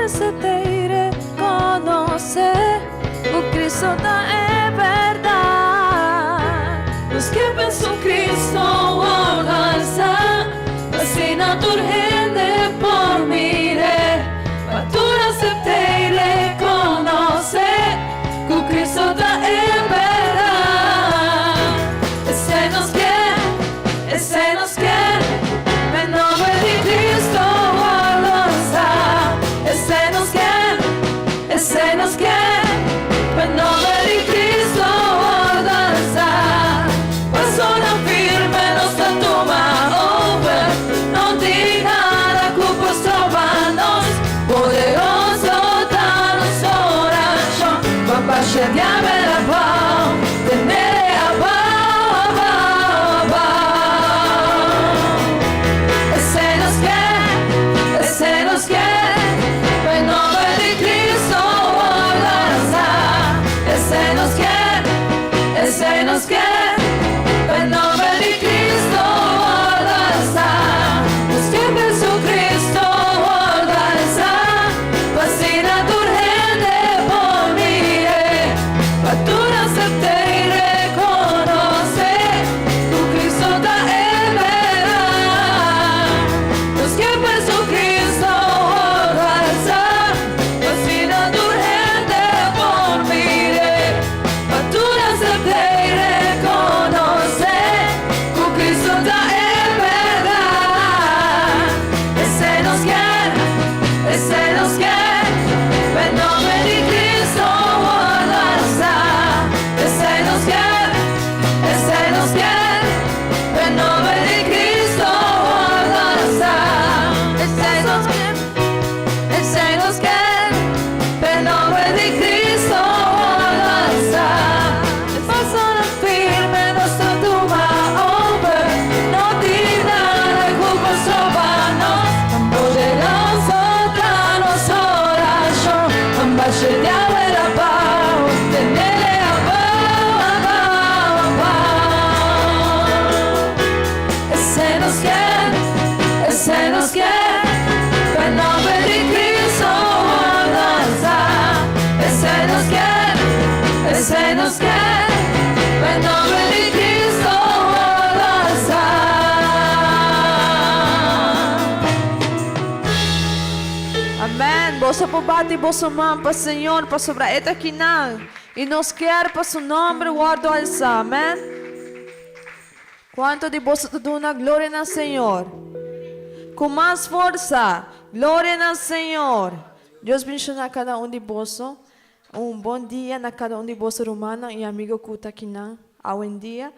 acepta y reconoce cu Cristo ta e berdad. Nos ke pa Jesucristo wordo alza, pa asina tur hende por mire, pa tur acepta y reconoce cu Cristo ta e berdad. Esey nos ke, esey nos ke, pa nomber di Cristo wordo alza. Esey nos ke, esey nos ke, pa nomber di Cristo wordo alza. Pasonan firme nos ta tuma over, no tin nada cu por stroba nos. Poderoso ta nos oracion, pa basha diabel abao, tenele abao, abao, abao. Esey nos ke, esey nos ke, pa nomber di Cristo wordo alza. Esey nos ke, esey nos ke, pa nomber di Cristo wordo alza. Nos ke pa Jesucristo wordo alza, pa asina tur hende por mire, pa tur acepta y reconoce cu Cristo ta e berdad. Nos ke pa Jesucristo wordo alza, pa asina tur hende por mire, pa tur acepta y reconoce cu Cristo ta e berdad. Esey nos ke, esey nos ke, pa nomber di Cristo wordo alza. Esey nos ke, esey nos ke, pa nomber di Cristo wordo alza. Esey nos ke, esey nos ke, pa nomber di Cristo wordo alza. Pasonan firme nos ta tuma over, no tin nada cu por stroba nos. Poderoso ta nos oracion, basha diabel abao, tenele abao, abao, abao. Esey nos ke, esey nos ke, pa nomber di Cristo wordo alza. Esey nos ke, esey nos ke, pa nomber di Cristo wordo alza. Amen. Boso por bati boso man pa Señor pasobra e ta akinan y nos kier pa su nomber wordo alsa. Amen. Cuanto di boso ta duna gloria na Señor? Cu mas forsa, gloria na Señor. Dios bendiciona cada un di boso. Un bon dia na cada un di boso rumannan y amigo cu ta akinan awendia.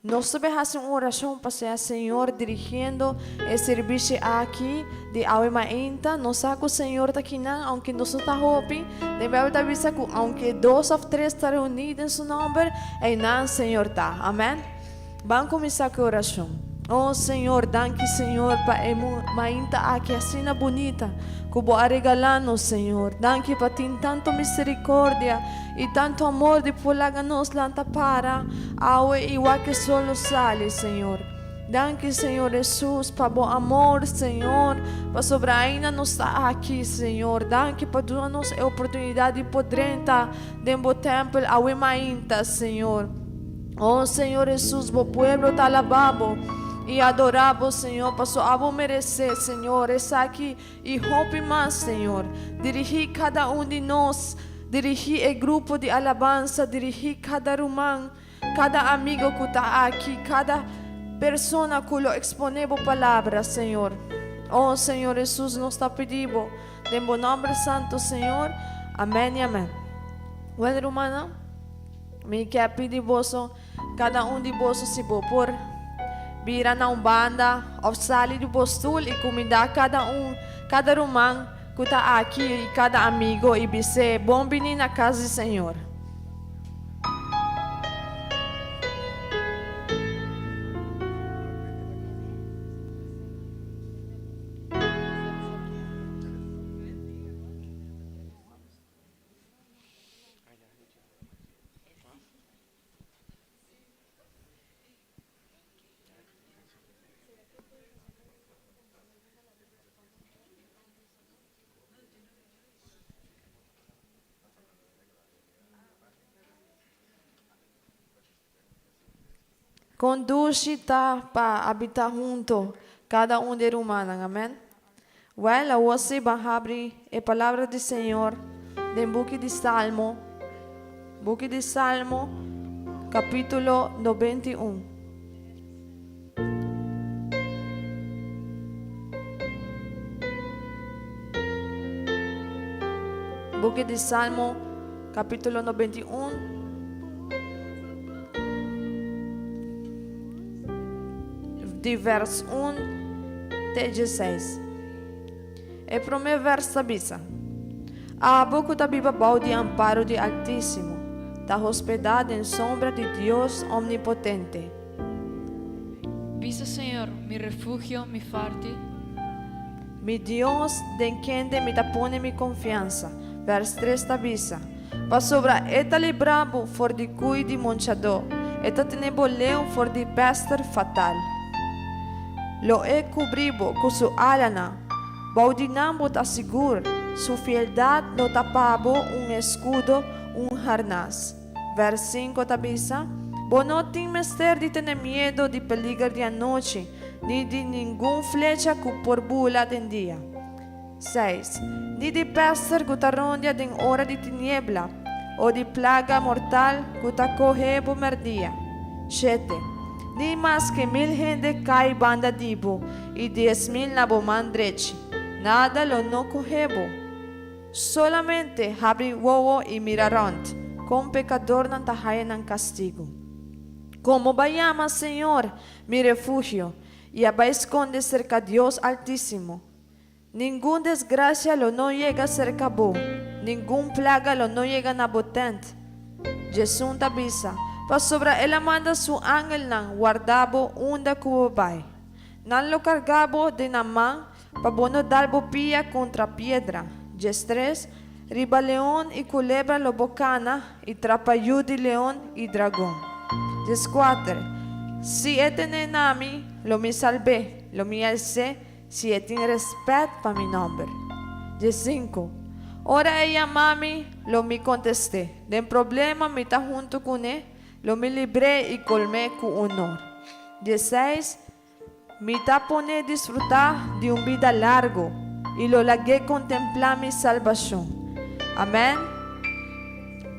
Nos ta bay haci un oracion pa sea Señor dirigiendo e servicio aki di awe mainta. Nos sa cu Señor ta akinan, aunke nos no ta hopi. Den Bijbel ta bisa cu aunke dos of tres ta reuni den su nomber, eynan Señor ta. Amen. Ban cuminsa cu e oracion. Oh Señor, danki Señor pa e mainta aki asina bunita cu Bo a regala nos, Señor. Danki pa tin tanto misericordia y tanto amor di por laga nos lanta para awe y wak e sol lo sali, Señor. Danki Señor Hesus pa Bo amor, Señor, pasobra ainda nos ta aki, Señor. Danki pa duna nos e oportunidad di por drenta den Bo tempel awe mainta, Señor. Oh Señor Hesus, Bo pueblo ta alabá Bo y adorá Bo, Señor, paso abo meresé, Señor, esaki y hopi mas, Señor. Dirigí cada un di nos, dirigí e grupo di alabansa, dirigí cada ruman, cada amigo cu ta aki, cada persona cu lo exponé Bo palabra, Señor. Oh Señor Hesus, nos ta pidi Bo, den Bo nomber santo, Señor. Amén y amén. Bueno, rumannan. Mi ke pidi boso, kada un di boso si bo por bira na un banda of sali di bo stul i kumindá kada un, kada ruman ku ta aki i kada amigo i bis'é, Bon bini na kas di Señor. Kon dushi ta pa habitá hunto kada un di e rumannan. Amèn. Wèl, awor sí ban habri e Palabra di Señor den buki di Salmo, buki di Salmo, kapítulo 91. Buki di Salmo, kapítulo 91. Di vers 1 te 16. E promé vers ta bisa, Abo ku ta biba bou di amparo di Altísimo, ta hospedá den sombra di Dios Omnipotente. Bisa Señor, mi refugio, mi farti. Mi Dios, den kende mi ta pone mi konfiansa. Vers tres ta bisa, Pasobra E ta libra bo for di kui di monchadó, E ta tene bo leu for di pèster fatal. Lo E kubri bo ku su alanan, bou di nan bo ta sigur, su fieldat lo ta pa bo un eskudo, un harnas. Vers sinku ta bisa, Bo no tin mester di tene miedu di peliger di anochi, ni di ningun flecha ku por bula den dia. Seis, Ni di pèster ku ta rondia den ora di tiniebla, o di plaga mortal ku ta kohe bo mèrdia. Shete, Ni maske mil hende kai banda di bo i 10,000 na bo man drechi, nada lo no kohe bo. Solamente habri wowo i mira rònt, kon pekadornan ta haya nan kastigu. Komo bo a yama Señor mi refugio i a bai skonde serka Dios Altísimo? Ningun desgracia lo no yega serka bo, ningun plaga lo no yega na bo tent. Jesun ta bisa, pasobra el a manda su angelnan warda bo unda ku bo bai. Nan lo karga bo den nan man pa bo no dal bo pia kontra piedra. 13, Riba leon i kulebra lo bo kana i trapa yu di leon i dragon. 14, Si e tene na mi, lo mi salb'é, lo mi als'é Si e tin respet pa mi nomber. 15, Ora e yama mi, lo mi kontest'é. Den problema mi ta huntu kuné, lo mi libr'é i kolm'é ku onor. 16, Mi ta pon'é disfrutá di un bida largu i lo lag'é kontemplá mi salbashon. Amèn.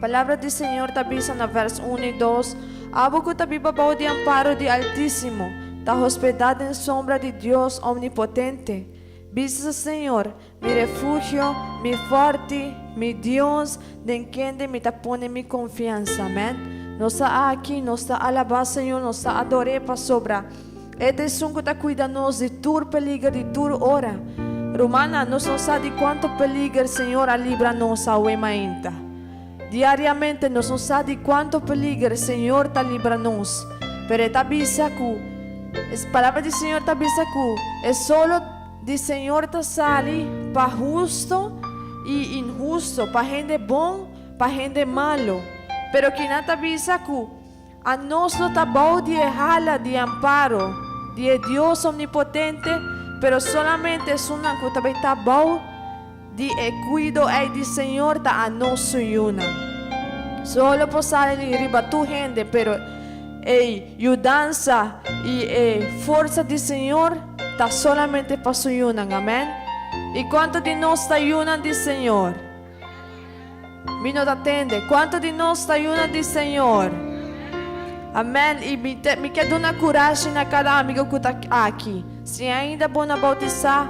Palabra di Señor ta bisa na vers un i dos, Abo ku ta biba bou di amparo di Altísimo, ta hospedá den sombra di Dios Omnipotente. Bisa Señor, Mi refugio, mi fòrti, mi Dios, den kende mi ta pone mi konfiansa. Amèn. Nos ta aki, nos ta alabá Señor, nos ta ador'é pasobra E ta esun ku ta kuida nos di tur peliger, di tur ora. Rumannan, nos no sa di kuantu peliger Señor a libra nos awe mainta. Diariamente nos no sa di kuantu peliger Señor ta libra nos, pero e ta bisa ku, e Palabra di Señor ta bisa ku e solo di Señor ta sali pa husto i inhusto, pa hende bon, pa hende malu. Pero kinan ta bisa ku A nos lo ta bou di e hala di amparo di e Dios Omnipotente, pero solamente esunnan ku ta bai ta bou di e kuido ei di Señor ta a nos su yunan. Solo por sali riba tur hende, pero e yudansa i e forsa di Señor ta solamente pa su yunan. Amen. I kuantu di nos ta yunan di Señor? Mi no ta tende. Kuantu di nos ta yunan di Señor? Amen. I mi te, mi ke duna kurashi na kada amigo ku ta aki. Si ainda bo no a boutisá,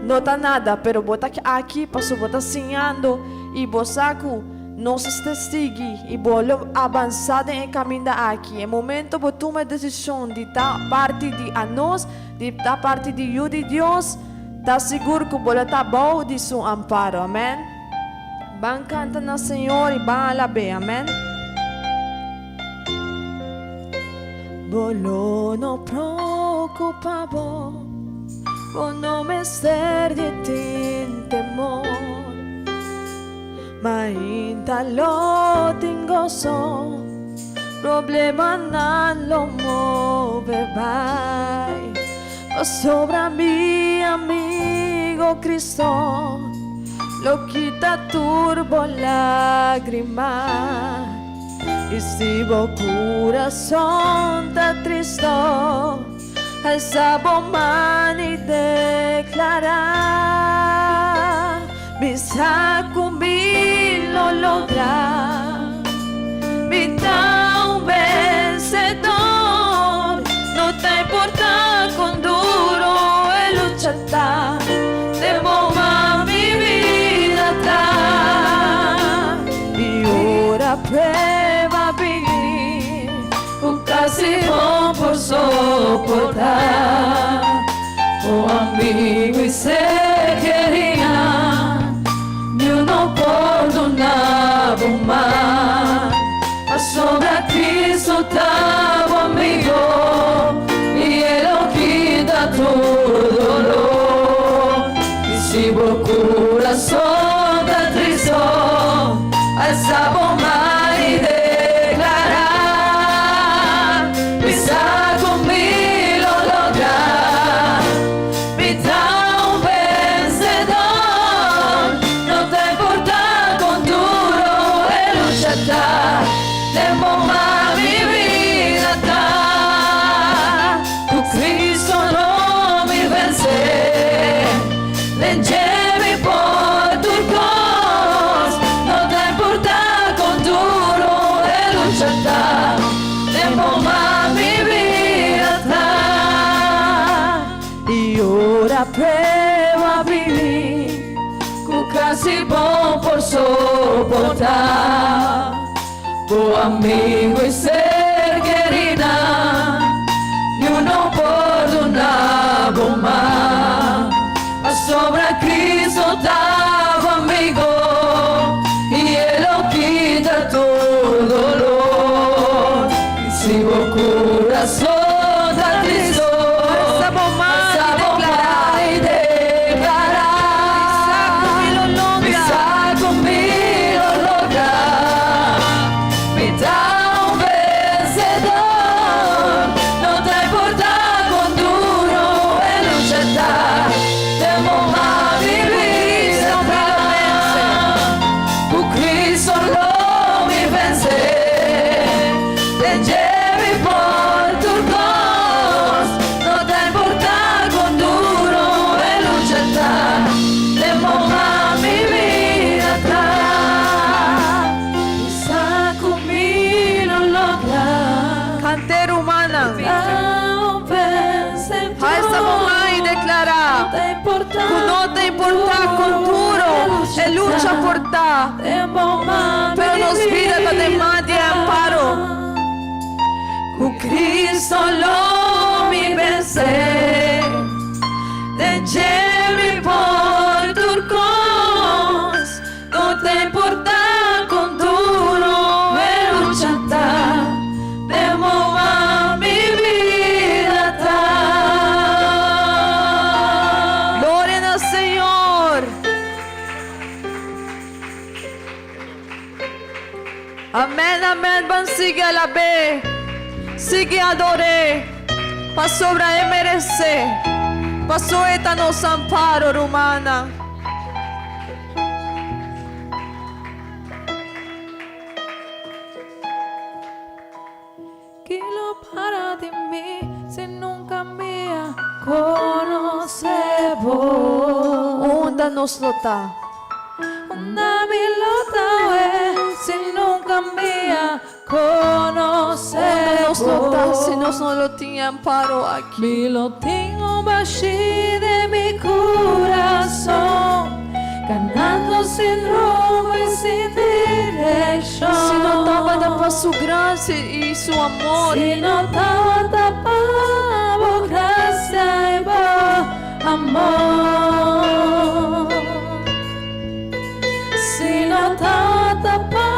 no ta nada, pero bo ta aki pasobra bo ta siñando i bo sa ku nos ta sigui i bo lo abansá den e kaminda aki. E momento bo tuma e desishon di ta parti di anos, di ta parti di Yu di Dios, Ta sigur ku bo lo ta bou di su amparo. Amen. Ban kanta na Señor i ban alab'é. Amen. Bo lo no preocupa bo, bo no mester di tin temor. Mainta lo tin goso, problemanan lo move bai. Pasobra mi amigo Cristo lo kita tur bo lagrima. I si bo kurason ta tristo, alsa bo man i deklará, Mi sa ku mi lo logra, mi ta un vensedor, no ta importá kon duro e lucha ta, den bo man mi bida ta. I ora prueba bini, Ku kasi bo por soportá. Bo amigu i ser kerínan, niun no por duna bo man. Pasobra Cristo ta bo amigu i E lo kita tur doló. I si bo kurason ta tristu, alsa bo man i deklará, Mi sa ku mi lo logra, mi ta un vensedó. No ta importá kon duru e lucha ta, den bo man mi bida ta. Ku Cristo lo mi vense, den dje mi por tur kos. No ta importá kon duru e lucha ta, den bo man mi bida ta. I ora prueba bini, Ku kasi bo por soportá. Bo amigu i ser kerínan, niun no por duna bo man. Pasobra Cristo ta bo amigu i E lo kita tur doló. I si bo kurason ta tristu, Alsa bo man i alsa bo deklará. man i deklará. Mi sa ku mi lo logra. Mi sa ku mi lo logra. Mi ta un vensedó. No ta importá kon duru e lucha ta. Den bo man mi bida ta. Ku Cristo lo mi vense. Den dje mi por tur kos. No ta importá kon duru e lucha ta. Den bo man mi bida ta. Mi sa ku mi lo logra. Kanta, rumannan. Ta un vensedó. Alsa bo man i deklará. No ta importá Ku no ta importá kon duru e lucha por ta. Den bo man Pero nos bida ta den man di amparo. Ku Cristo lo mi vense. Den dje mi por tur kos. No ta importá kon duru e lucha ta. Den bo man mi bida ta. Gloria na Señor. Amèn, amèn. Ban sigui alab'é. Sigui ador'é. Pasobra e meresé. Paso e ta nos amparo, rumannan. Ki lo para di mi si nunka mi a konosé bo? Unda nos lo ta? Unda mi lo ta si nunka mi a konosé Unda nos lo ta bo? si nos no lo tin amparo aki? Mi lo tin un bashí den mi kurason, kanando sin rumbo i sin direkshon. Si no tabata pa su grasia i su amor. Si no tabata pa bo grasia i bo amor. Si no tabata pa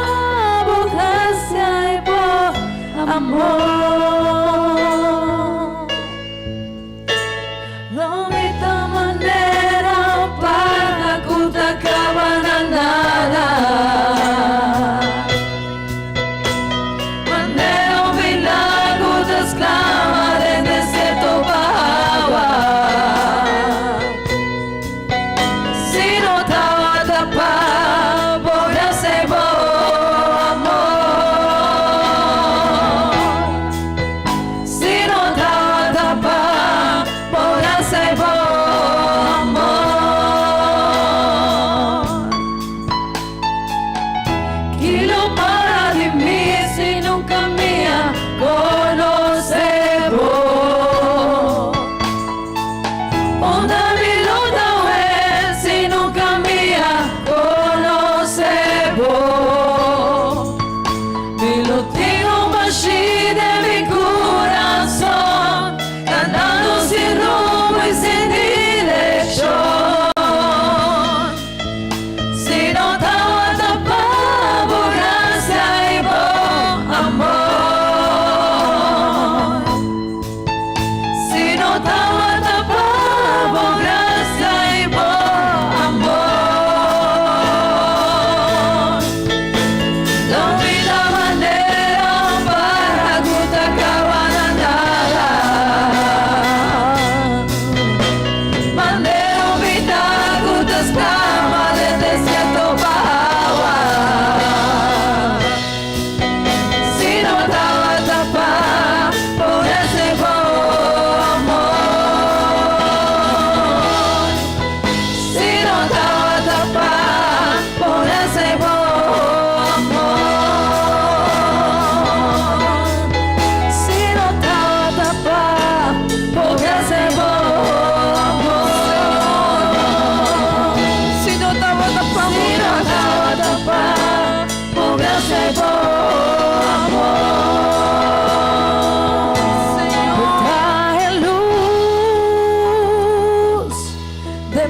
bo grasia i bo amor. Lo mi ta manera parha ku ta kaba na nada. Manera un pilá ku ta sklama den desierto pa awa.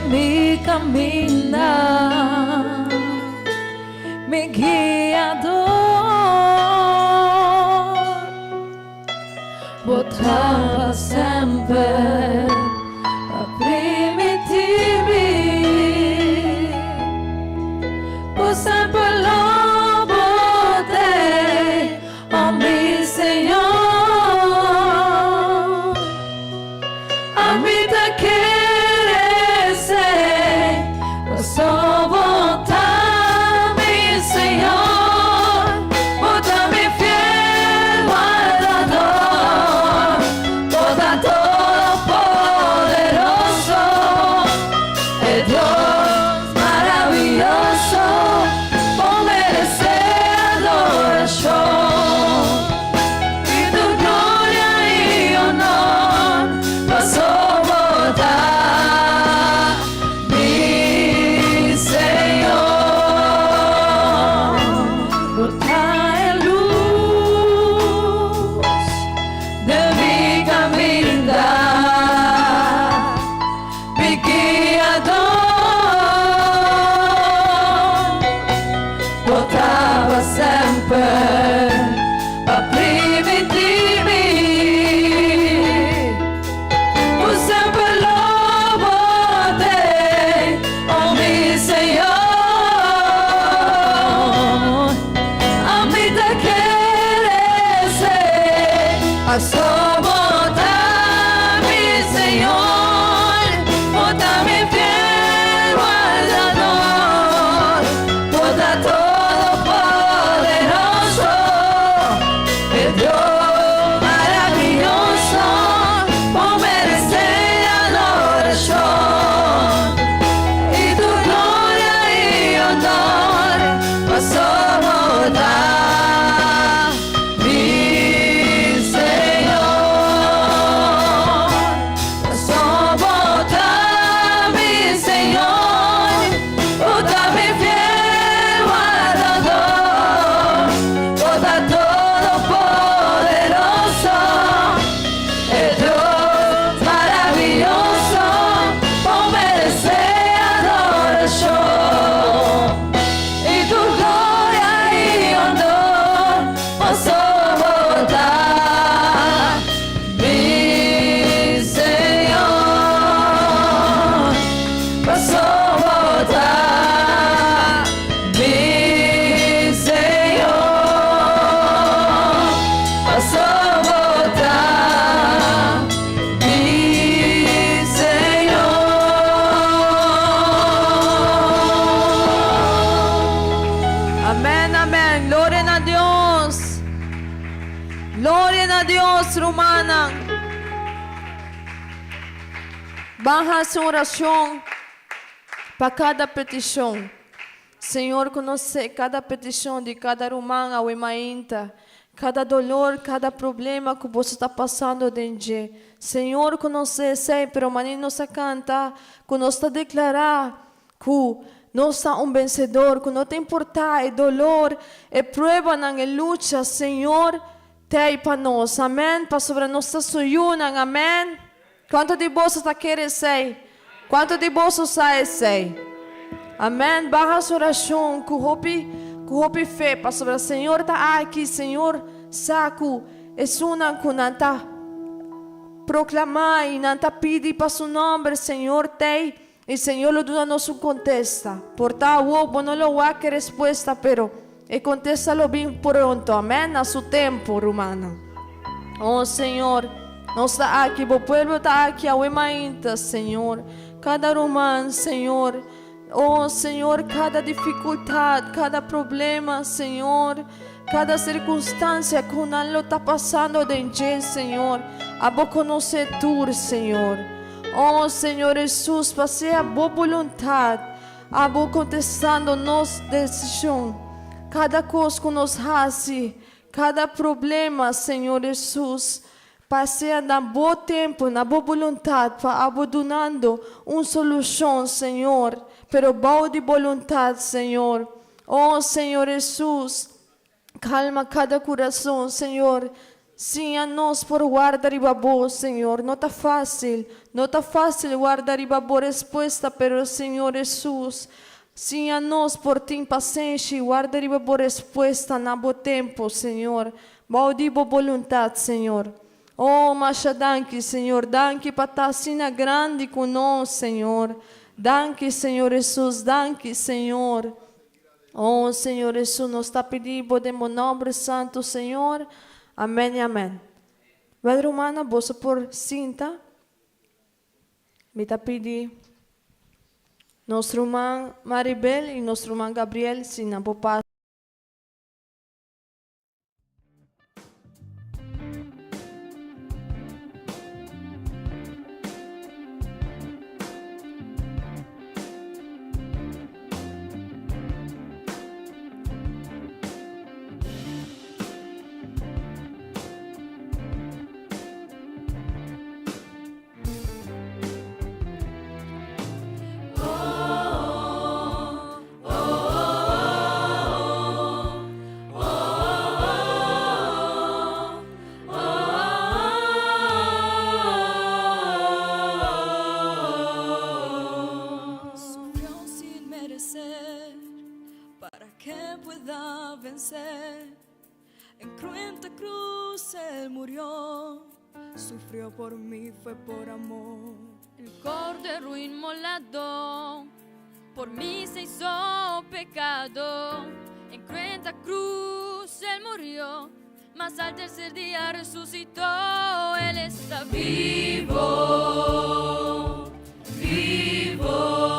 mi kaminda, mi guiador. Bo ta pa semper pa primintí mi ku semper lo bo t'ei, oh mi Señor. Ami ta kere esei, paso bo ta mi Señor, bo ta mi fiel wardador, bo ta todopoderoso, e Dios maravioso, bo meresé adorashon. I tur gloria i honor, paso bo ta mi Señor. Bo ta e lus di mi kaminda, mi guiador. Bo ta pa semper pa primintí mi ku semper lo bo t'ei, oh mi Señor. Ami ta kere esei, paso bo ta mi Señor, bo ta mi fiel wardador, bo ta todopoderoso, e Dios maravioso, bo meresé adorashon. I tur gloria i honor, paso bo ta mi Señor. Paso bo ta mi Señor, bo ta mi fiel wardador, bo ta todopoderoso, e Dios maravioso, bo meresé adorashon. I tur gloria i honor, paso bo ta mi Señor. Paso bo ta mi Señor. Paso bo ta mi Señor. Amèn, amèn. Gloria na Dios. Gloria na Dios, rumannan. Ban hasi orashon pa kada petishon. Señor konosé kada petishon di kada ruman awe mainta, kada doló, kada problema ku boso ta pasando den dje. Señor konosé esei, pero manera nos a kanta, ku nos ta deklará ku nos ta un vensedó, ku no ta importá e doló, e pruebanan, e lucha, Señor, t'ei pa nos. Amèn. Pasobra nos ta su yunan. Amèn. Kuantu di boso ta kere esei? Kuantu di boso sa esei? Amèn. Ban hasi orashon ku hopi, ku hopi fe. Pasobra Señor ta aki. Señor sa ku esunnan ku nan ta proklamá i nan ta pidi pa su nòmber, Señor t'ei i Señor lo duna nos un kontesta. Por ta awo bo no lo wak e respuesta, pero e kontesta lo bin pronto. Amèn. Na su tempu, rumannan. Oh Señor, nos ta aki, bo pueblo ta aki awe mainta, Señor. Kada ruman, Señor. Oh Señor, kada difikultat, kada problema, Señor, kada sirkunstansia ku nan lo ta pasando den dje, Señor. Abo konosé tur, Señor. Oh Señor Hesus, pa sea bo boluntat, abo kontestando nos desishon. Kada kos ku nos hasi, kada problema, Señor Hesus, pa sea na bo tempu, na bo boluntat, pa abo dunando un solushon, Señor, pero bou di boluntat, Señor. Oh Señor Hesus, kalma kada kurason, Señor. Siña nos por warda riba Bo, Señor. No ta fácil, no ta fácil warda riba Bo respuesta, pero Señor Hesus, siña nos por tin pasenshi i warda riba Bo respuesta na Bo tempo, Señor. Bou di Bo boluntad, Señor. Oh, masha danki, Señor. Danki pa ta asina grandi cu nos, Señor. Danki, Señor Hesus. Danki, Señor. Oh, Señor Hesus, nos ta pidi Bo den Bo nomber santo, Señor. Amen y amen. Wel, rumannan, boso por sinta. Mi ta pidi nos ruman Maribel y nos ruman Gabriel si nan por pasa. Sufrió sin merecer para que pueda vencer. En cruenta cruz él murió, sufrió por mí, fue por amor. El cordero inmolado por mí se hizo pecado. En cruenta cruz él murió, mas al tercer día resucitó. Él está vivo, vivo,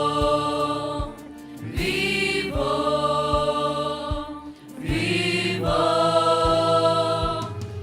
vivo, vivo.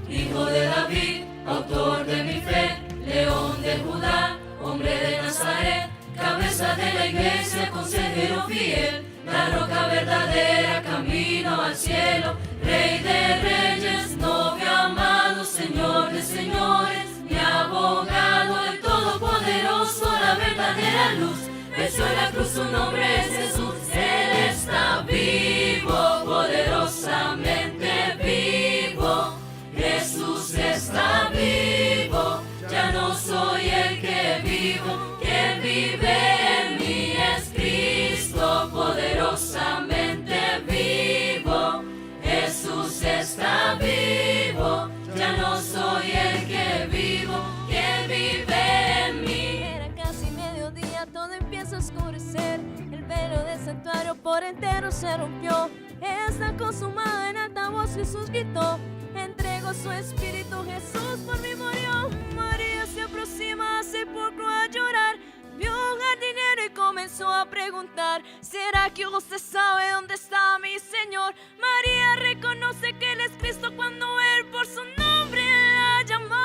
Hijo de David, autor de mi fe, león de Judá, hombre de Nazaret, cabeza de la iglesia, consejero fiel, la roca verdadera, camino al cielo, rey de reyes, novio amado, señor de señores, mi abogado, el todopoderoso, la verdadera luz. Venció en la cruz, su nombre es Jesús, Él está vivo, poderosamente vivo. Jesús está vivo, ya no soy el que vivo, quien vive en mí es Cristo, poderosamente vivo. Jesús está vivo, ya no soy el que vivo, quien vive en mí. Era casi mediodía, todo empieza a oscurecer. El velo del santuario por entero se rompió. Está consumado en alta voz Jesús gritó. Entregó su espíritu, Jesús por mí murió. María se aproxima al sepulcro a llorar. Vio un jardinero y comenzó a preguntar: ¿Será que usted sabe dónde está mi Señor? María reconoce que Él es Cristo cuando Él por su nombre la llamó.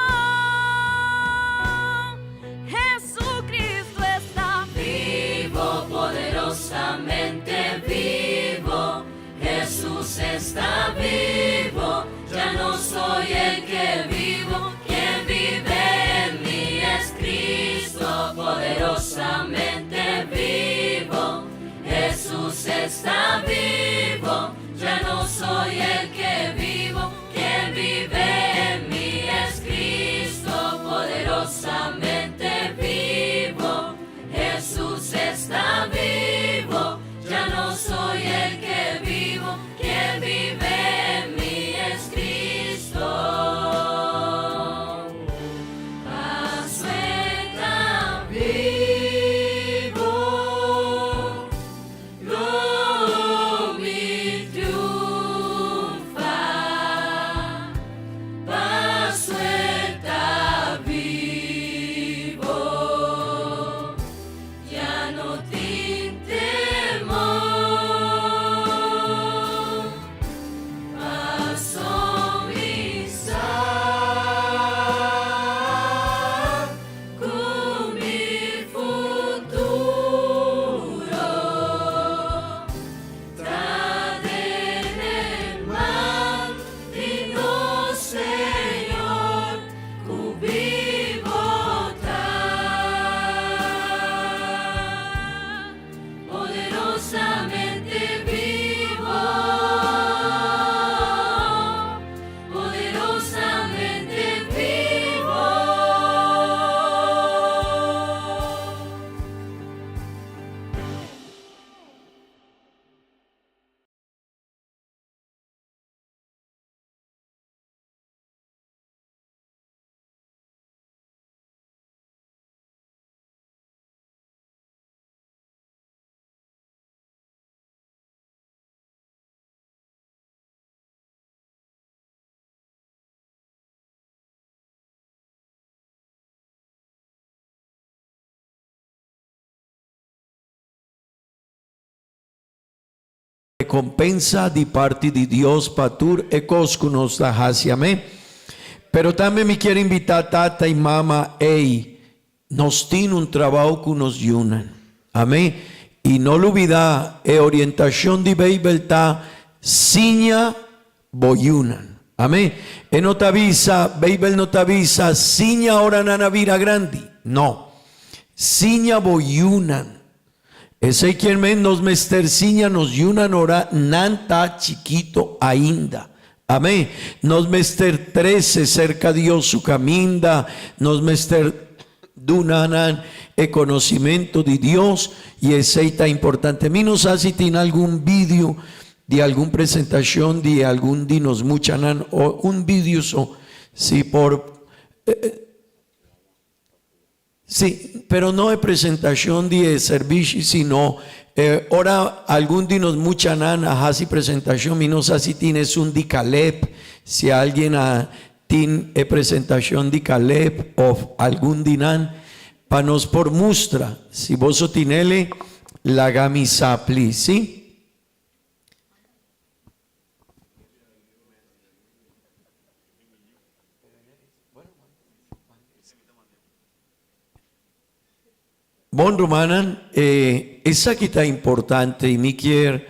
Jesucristo está vivo, poderosamente vivo. Jesús está vivo, ya no soy el que vivo, quien vive en mí es Cristo, poderosamente vivo. Jesús está vivo, ya no soy el que vivo, quien vive en mí es Cristo, poderosamente vivo. Jesús está vivo, ya no soy el que vivo, quien vive en mí es Cristo. Paso ta bibu, lo mi triunfá. Paso ta bibu, ya no tin temor. Paso mi sa ku mi futuro ta den man di nos Señor ku bibu ta. Recompensa di parti di Dios pa tur e cos cu nos ta haci. Amen. Pero tambe mi kier invita tata y mama, ey, nos tin un trabao cu nos yunan. Amen. Y no lubida, e orientacion di Bijbel ta siña bo yunan. Amen. E no ta bisa, Bijbel no ta bisa, siña ora nan a bira grandi. No. Siña bo yunan. Esei kier men nos mester siña nos yunan ora nan ta chikito ainda. Amen. Nos mester trece cerca Dios su caminda, nos mester duna nan e conocimento di Dios y esei ta importante. Mi no sa si tin algun video di algun presentacion di algun di nos muchanan o un video so si por. Sí, pero no e presentacion di e servishi, sino e ora algun di nos muchanan a haci presentacion, mi no sa si tin esun di Caleb, si alguien a tin e presentacion di Caleb of algun di nan, pa nos por mustra. Si boso tinele, laga mi sa please, sí? Bon rumannan, esaki ta importante y mi kier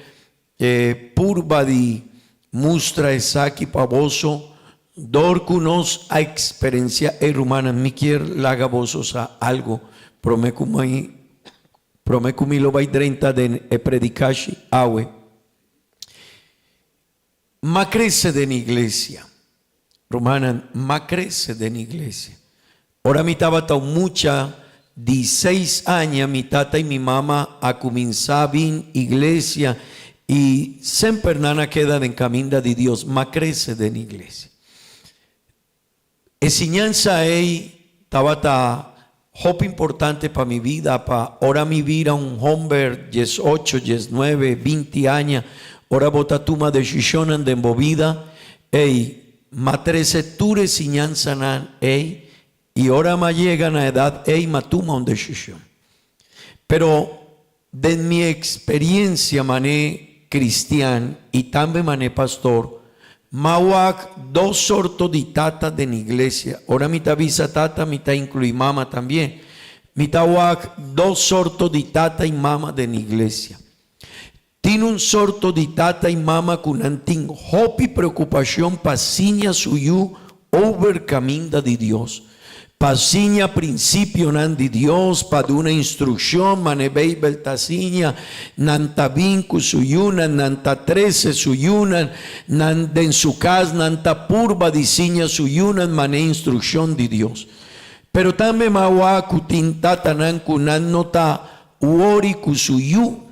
purba di mustra esaki pa boso dor cu nos a experencia e rumannan. Mi kier laga boso sa algo prome cu mi prome cu mi lo bay drenta den e predicashi awe. M'a crece den iglesia. Rumannan, m'a crece den iglesia. Ora mi tabata un mucha di seis aña, mi tata i mi mama a cuminsa bin iglesia i semper nan a keda den caminda di Dios. M'a crece den iglesia. E siñansa ei tabata hopi importante pa mi bida, pa ora mi bira un homber diesocho, diesnuebe, binti aña, ora bo ta tuma desishonnan den bo bida, ei, m'a trese tur e siñansanan ei i ora m'a yega na edat ei m'a tuma un desishon. Pero den mi experiencia mané cristian y tambe mané pastor, m'a wak dos sorto di tata den iglesia. Ora mi ta bisa tata mi ta inclui mama tambien. Mi ta wak dos sorto di tata y mama den iglesia. Tin un sorto di tata y mama cu nan tin hopi preocupacion pa siña su yu over caminda di Dios, pa siña principionan di Dios, pa duna instruccion mane Bijbel ta siña. Nan ta bin cu su yunan, nan ta trece su yunan, nan den su cas nan ta purba di siña su yunan mane instruccion di Dios. Pero tambe mawa cu tin tatanan cu nan no ta wori cu su yu.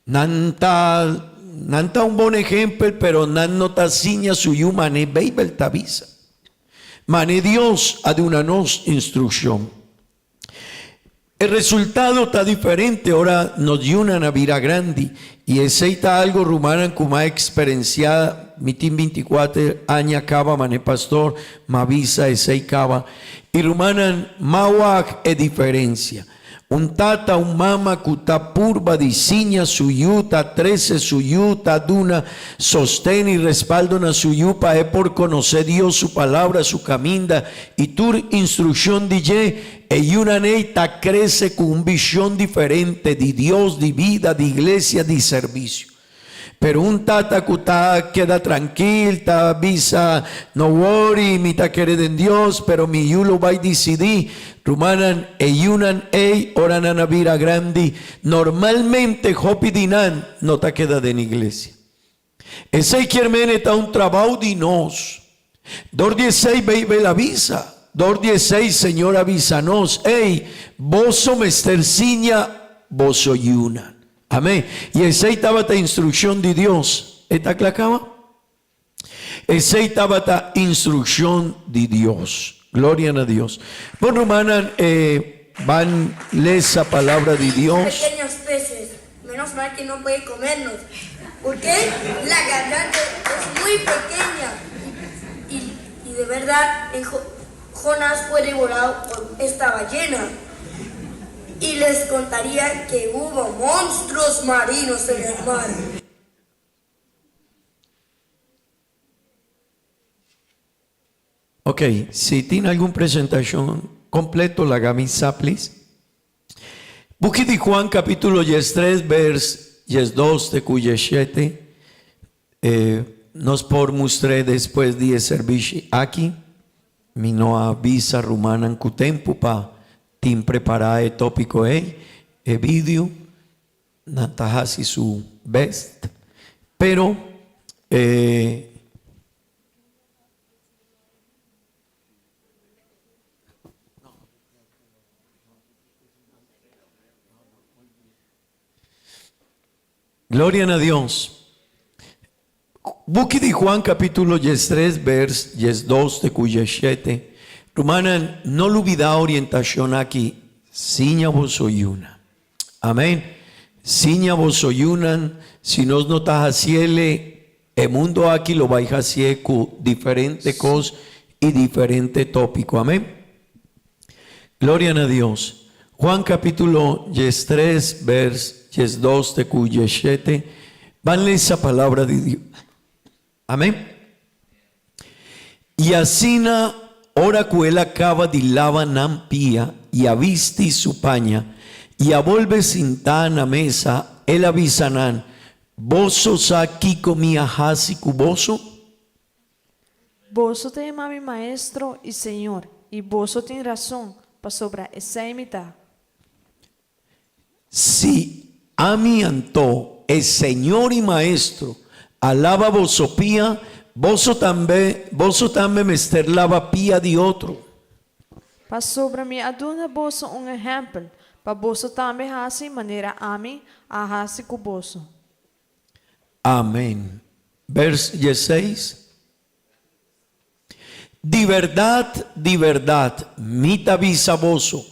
Nan ta nan ta un bon ehempel, pero nan no ta siña su yu man'e Beibel ta bisa. Man'e Dios a duna nos instrukshon. E resultado ta diferente ora nos yunan a bira grandi, i esei ta algo rumannan ku m'a eksperensiá, mi tin binti kuater aña kaba man'e pastor m'a bisa esei kaba, i rumannan m'a wak e diferensia. Un tata, un mama ku ta purba di siña su yu, ta trese su yu, ta duna sosten i respaldo na su yu pa e por konosé Dios, su Palabra, su kaminda i tur instrukshon di dje, e yunan ei ta krese ku un vishon diferente di Dios, di bida, di iglesia, di servisio. Pero un tata ku ta keda trankil ta bisa, No wori, mi ta kere den Dios, pero mi yu lo bai disidí. Rumannan, e yunan ei ora nan a bira grandi, normalmente hopi di nan no ta keda den iglesia. Esei kier men e ta un trabou di nos. Dor di esei Beibel a bisa, dor di esei Señor a bisa nos, Ey, boso mester siña boso yunan. Amén. I esei tabata instrukshon di Dios. E ta kla kaba? Esei tabata instrukshon di Dios. Gloria na Dios. Bon rumannan, e ban lesa palabra di Dios. Pequeños peces, menos mal que no puede comernos, porque la garganta es muy pequeña y, y de verdad en Jonás fue devorado por esta ballena. Y les contaría que hubo monstruos marinos en el mar. Ok, si tin algun presentashon kompleto laga mi sa please. Buki di Juan kapitulo diestres bers diesdos te ku diesshete. Nos por mustr'é despues di e serbishi aki. Mi no a bisa rumannan ku tempu pa tin prepará e tópiko ei, e video. Nan ta hasi su best, pero e. Gloria na Dios. Buki di Juan capítulo diestres vers diesdos te cu diesshete. Rumannan, no lubida orientacion aki, siña boso yuna. Amén. Siña boso yunan, si nos no ta haciele, e mundo aki lo bay hacié cu diferente cos y diferente tópico. Amén. Gloria na Dios. Juan capítulo diestres vers diesdos te cu diesshete. Ban lesa palabra di Dios. Amén. Y asina, ora cu el a caba di laba nan pia y a bisti su paña y a bolbe sintá na mesa, el a bisa nan, Boso sa kico mi a haci cu boso? Boso ta yama mi Maestro y Señor, y boso tin razon, pasobra esei mi ta. Si ami anto, e Señor i Maestro, a laba boso pia, boso tambe, boso tambe mester laba pia di otro. Pasobra mi a duna boso un ehèmpel, pa boso tambe hasi manera ami a hasi ku boso. Amen. Bers dieseis. Di bèrdat, di bèrdat, mi ta bisa boso,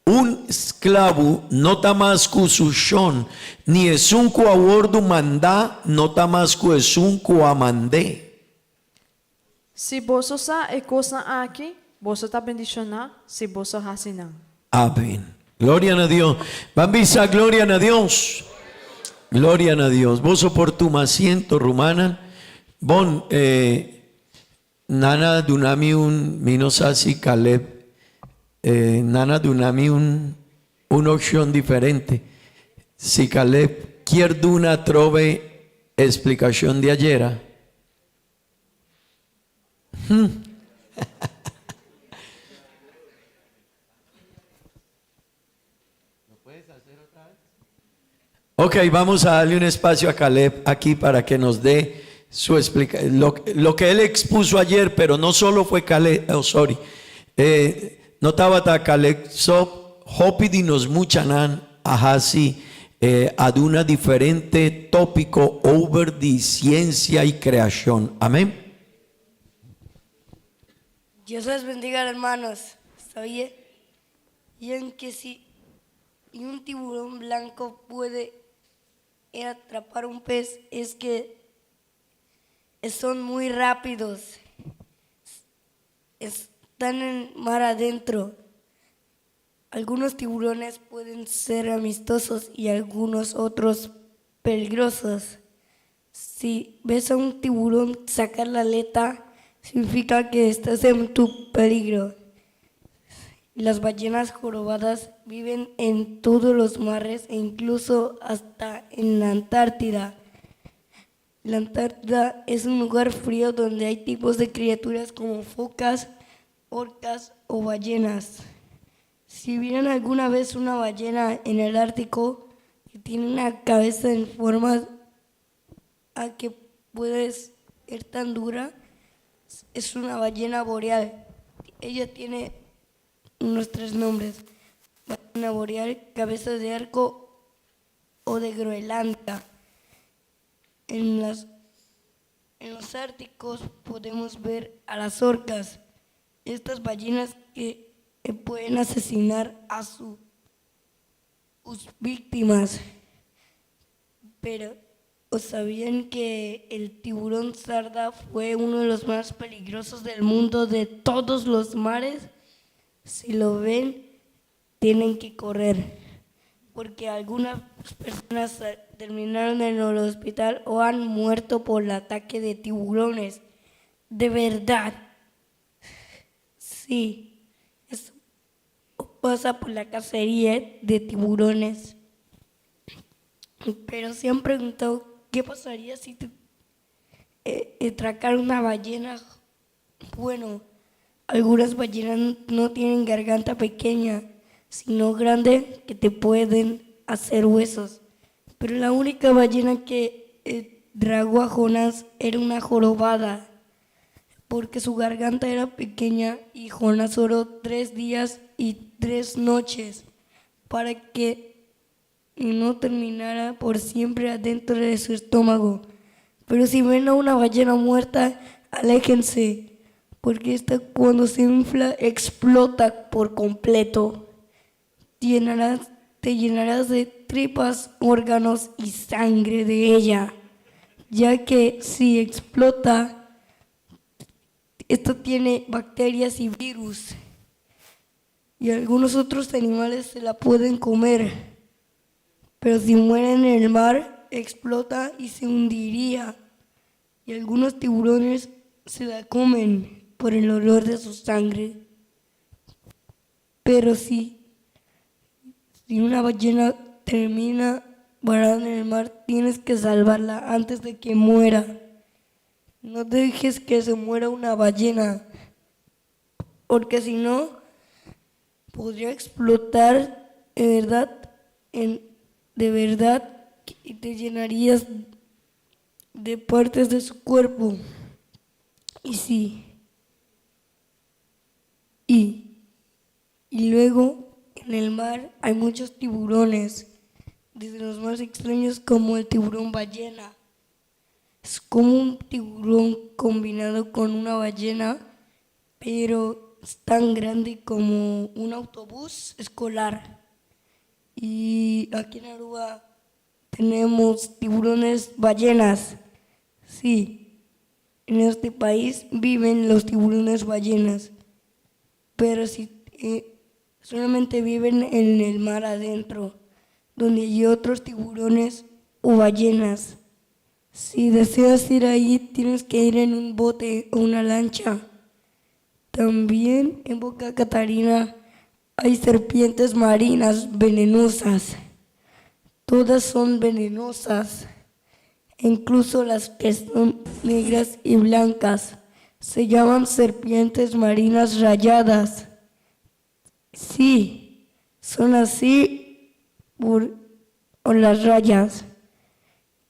un sklabu no ta mas ku su shon, ni esun ku a wòrdu mandá no ta mas ku esun ku a mand'é. Si boso sa e kosnan aki, boso ta bendishoná si boso hasi nan. Amen. Gloria na Dios. Ban bisa gloria na Dios. Gloria na Dios. Boso por tuma asiento, rumannan. Bon, eh, nan a duna mi un, mi no sa si Caleb, eh, nan a duna mi un, un opcion diferente. Si Caleb kier duna atrobe explicacion di ayera. Hm. Ok, vamos a darle un espacio a Caleb aquí para que nos dé su explicación. Lo, lo que él expuso ayer, pero no solo fue Caleb, oh, sorry. Eh, no tabata Caleb so, hopi di nos muchanan a hasi eh, a duna diferente tópico over di ciencia y creación. Amén. Dios les bendiga, hermanos. ¿Sabían que si un tiburón blanco puede atrapar un pez, es que son muy rápidos? Están en mar adentro. Algunos tiburones pueden ser amistosos y algunos otros peligrosos. Si ves a un tiburón sacar la aleta, significa que estás en tu peligro. Las ballenas jorobadas viven en todos los mares e incluso hasta en la Antártida. La Antártida es un lugar frío donde hay tipos de criaturas como focas, orcas o ballenas. Si vieron alguna vez una ballena en el Ártico que tiene una cabeza en forma a que puede ser tan dura, es una ballena boreal. Ella tiene unos tres nombres: ballena boreal, cabeza de arco o de Groenlandia. En, las, en los Árticos podemos ver a las orcas, estas ballenas que pueden asesinar a sus víctimas. Pero ¿os sabían que el tiburón sarda fue uno de los más peligrosos del mundo de todos los mares? Si lo ven, tienen que correr, porque algunas personas terminaron en el hospital o han muerto por el ataque de tiburones. De verdad. Sí, eso pasa por la cacería de tiburones. Pero se han preguntado qué pasaría si te atracara una ballena. Bueno, algunas ballenas no tienen garganta pequeña, sino grande que te pueden hacer huesos. Pero la única ballena que tragó a Jonás era una jorobada, porque su garganta era pequeña y Jonás oró 3 días y 3 noches para que no terminara por siempre adentro de su estómago. Pero si ven a una ballena muerta, aléjense, porque esta cuando se infla explota por completo. Te llenarás de tripas, órganos y sangre de ella, ya que si explota, esto tiene bacterias y virus, y algunos otros animales se la pueden comer. Pero si mueren en el mar, explota y se hundiría. Y algunos tiburones se la comen por el olor de su sangre. Pero si una ballena termina varada en el mar, tienes que salvarla antes de que muera. No dejes que se muera una ballena, porque si no, podría explotar de verdad, de verdad, y te llenarías de partes de su cuerpo. Y sí. Y luego en el mar hay muchos tiburones, desde los más extraños como el tiburón ballena. Es como un tiburón combinado con una ballena, pero es tan grande como un autobús escolar. Y aquí en Aruba tenemos tiburones ballenas. Sí, en este país viven los tiburones ballenas, pero si solamente viven en el mar adentro, donde hay otros tiburones o ballenas. Si deseas ir ahí, tienes que ir en un bote o una lancha. También en Boca Catarina hay serpientes marinas venenosas. Todas son venenosas, incluso las que son negras y blancas. Se llaman serpientes marinas rayadas. Sí, son así por las rayas.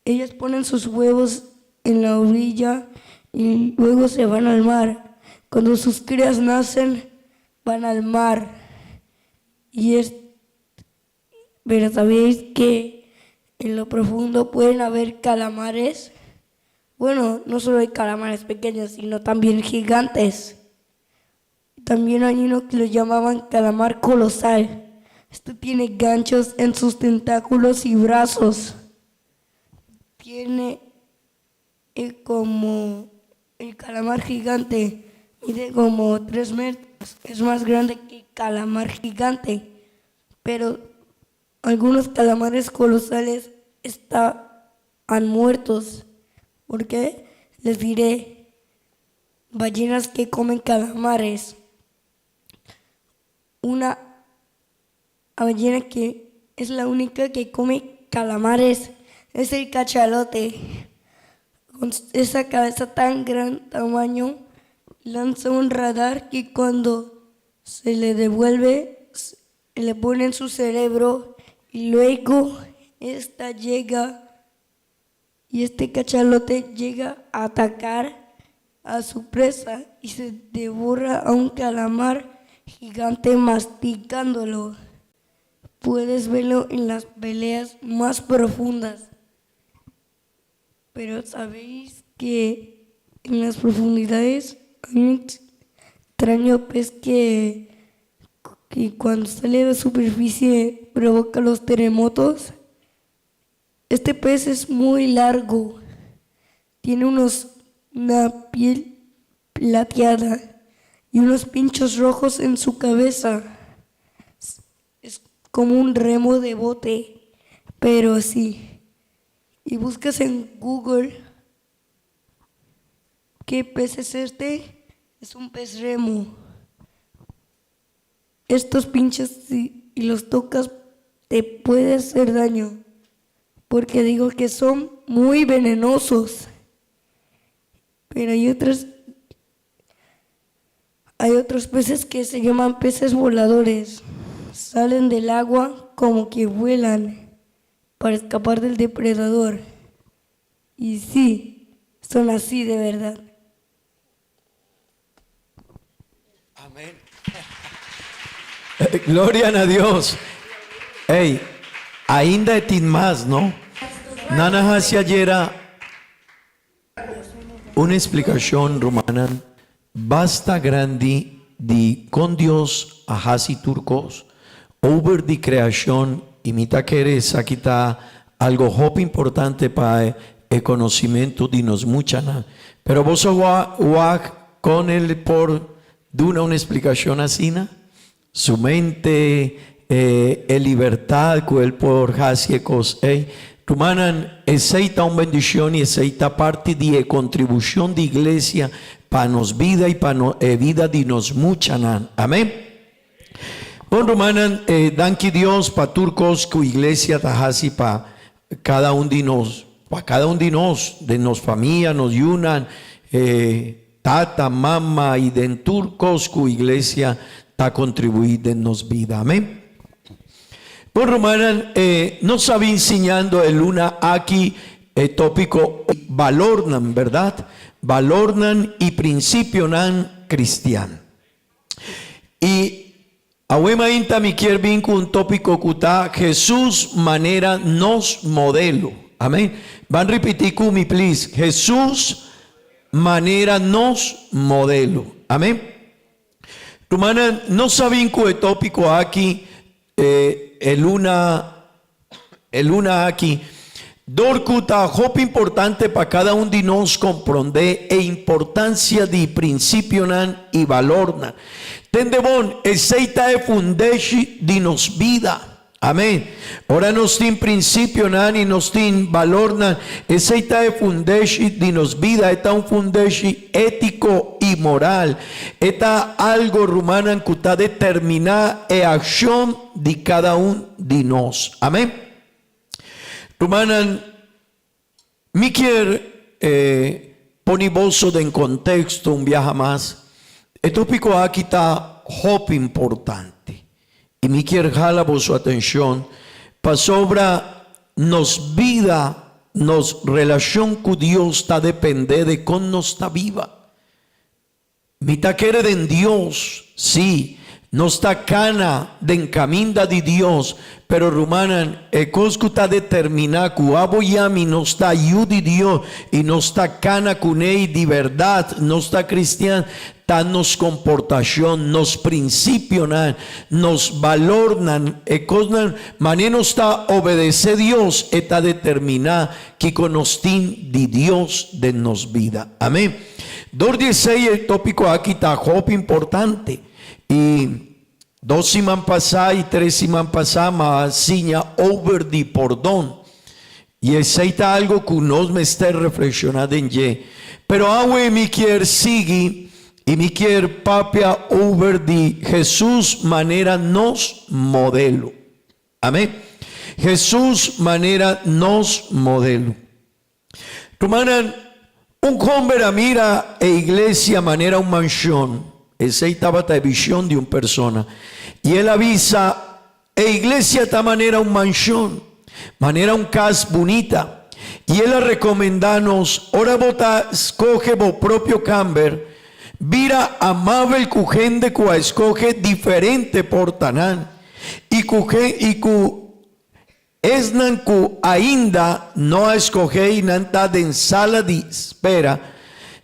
Ellas ponen sus huevos en la orilla y luego se van al mar. Cuando sus crías nacen, van al mar. Pero ¿sabéis que en lo profundo pueden haber calamares? Bueno, no solo hay calamares pequeños, sino también gigantes. También hay uno que lo llamaban calamar colosal. Este tiene ganchos en sus tentáculos y brazos. Tiene como el calamar gigante, mide como 3 metros, es más grande que el calamar gigante, pero algunos calamares colosales están muertos. ¿Por qué? Les diré, ballenas que comen calamares. Una ballena que es la única que come calamares es el cachalote. Con esa cabeza tan gran tamaño, lanza un radar que cuando se le devuelve, se le pone en su cerebro y luego esta llega y este cachalote llega a atacar a su presa y se devora a un calamar gigante masticándolo. Puedes verlo en las peleas más profundas. Pero ¿sabéis que en las profundidades hay un extraño pez que cuando sale de la superficie provoca los terremotos? Este pez es muy largo, tiene una piel plateada y unos pinchos rojos en su cabeza. Es como un remo de bote, pero sí. Y buscas en Google qué pez es este, es un pez remo. Estos pinchos si los tocas te puede hacer daño, porque digo que son muy venenosos. Pero hay otros, hay otros peces que se llaman peces voladores. Salen del agua como que vuelan para escapar del depredador. Y sí, son así de verdad. Amén. Gloria a Dios. Hey, ainda e tin mas, no? Nan a hasi ayera un eksplikashon, rumannan, basta grandi di kon Dios a hasi tur kos over di kreashon i mi ta kere esaki ta algo hopi importante pa e konosementu di nos muchanan. Pero boso wak kon el por duna un eksplikashon asina? Su mente, e libertad ku el por hasi e kos ei. Rumannan, esei ta un bendishon i esei ta parti di e kontribushon di iglesia pa nos bida i pa e bida di nos muchanan. Amen. Bon rumannan, danki Dios pa tur kos ku iglesia ta hasi pa kada un di nos, pa kada un di nos, den nos famia, nos yunan, Tata, mama i den tur kos ku iglesia ta kontribuí den nos bida. Amén. Bon rumannan, e nos a bin siñando e luna aki e tópiko Balornan, bèrdat? Balornan i prinsipionan kristian. I awe mainta mi kier bin ku un tópiko ku ta Hesus manera nos modelo. Amén. Ban ripití ku mi please. Hesus manera nos modelo. Amén. Rumannan, nos a bin ku e tópiko aki e luna E luna aki, dor ku ta hopi importante pa kada un di nos komprondé e importansia di prinsipionan i balornan. Tende bon, esei ta e fundeshi di nos bida. Amen. Ora nos tin prinsipionan i nos tin balornan, esei ta e fundeshi di nos bida. E ta un fundeshi étiko i moral. E ta algo, rumannan, ku ta determiná e akshon di kada un di nos. Amen. Rumannan, mi kier pone boso den konteksto un biaha mas. E topiko aki ta hopi importante i mi kier hala boso atenshon pasobra nos bida, nos relashon ku Dios ta depende de kon nos ta biba. Mi ta kere den Dios, sí, nos ta kana den kaminda di Dios, pero rumannan, e kos ku ta determiná ku abo i ami nos ta yu di Dios i nos ta kana kuné i di bèrdat nos ta kristian, ta nos komportashon, nos prinsipionan, nos balornan, e kosnan manera nos ta obedesé Dios, e ta determiná kiko nos tin di Dios den nos bida. Amén. Dor di esei e tópiko aki ta hopi importante. I dos siman pasá i tres siman pasá m'a siña over di pordon. I esei ta algo ku nos mester reflekshoná den dje. Pero awe mi kier sigui i mi kier papia over di Hesus manera nos modelo. Amén. Hesus manera nos modelo. Rumannan, un homber a mira e iglesia manera un manshon. Esei tabata e vision di un persona. I el a bisa, E iglesia ta manera un manshon, manera un kas bunita. I el a rekomendá nos, ora bo ta skohe bo propio kamber, bira amabel ku hende ku a skohe diferente portanan i ku i ku Esnan ku ainda no a skohé i nan ta den sala di spera,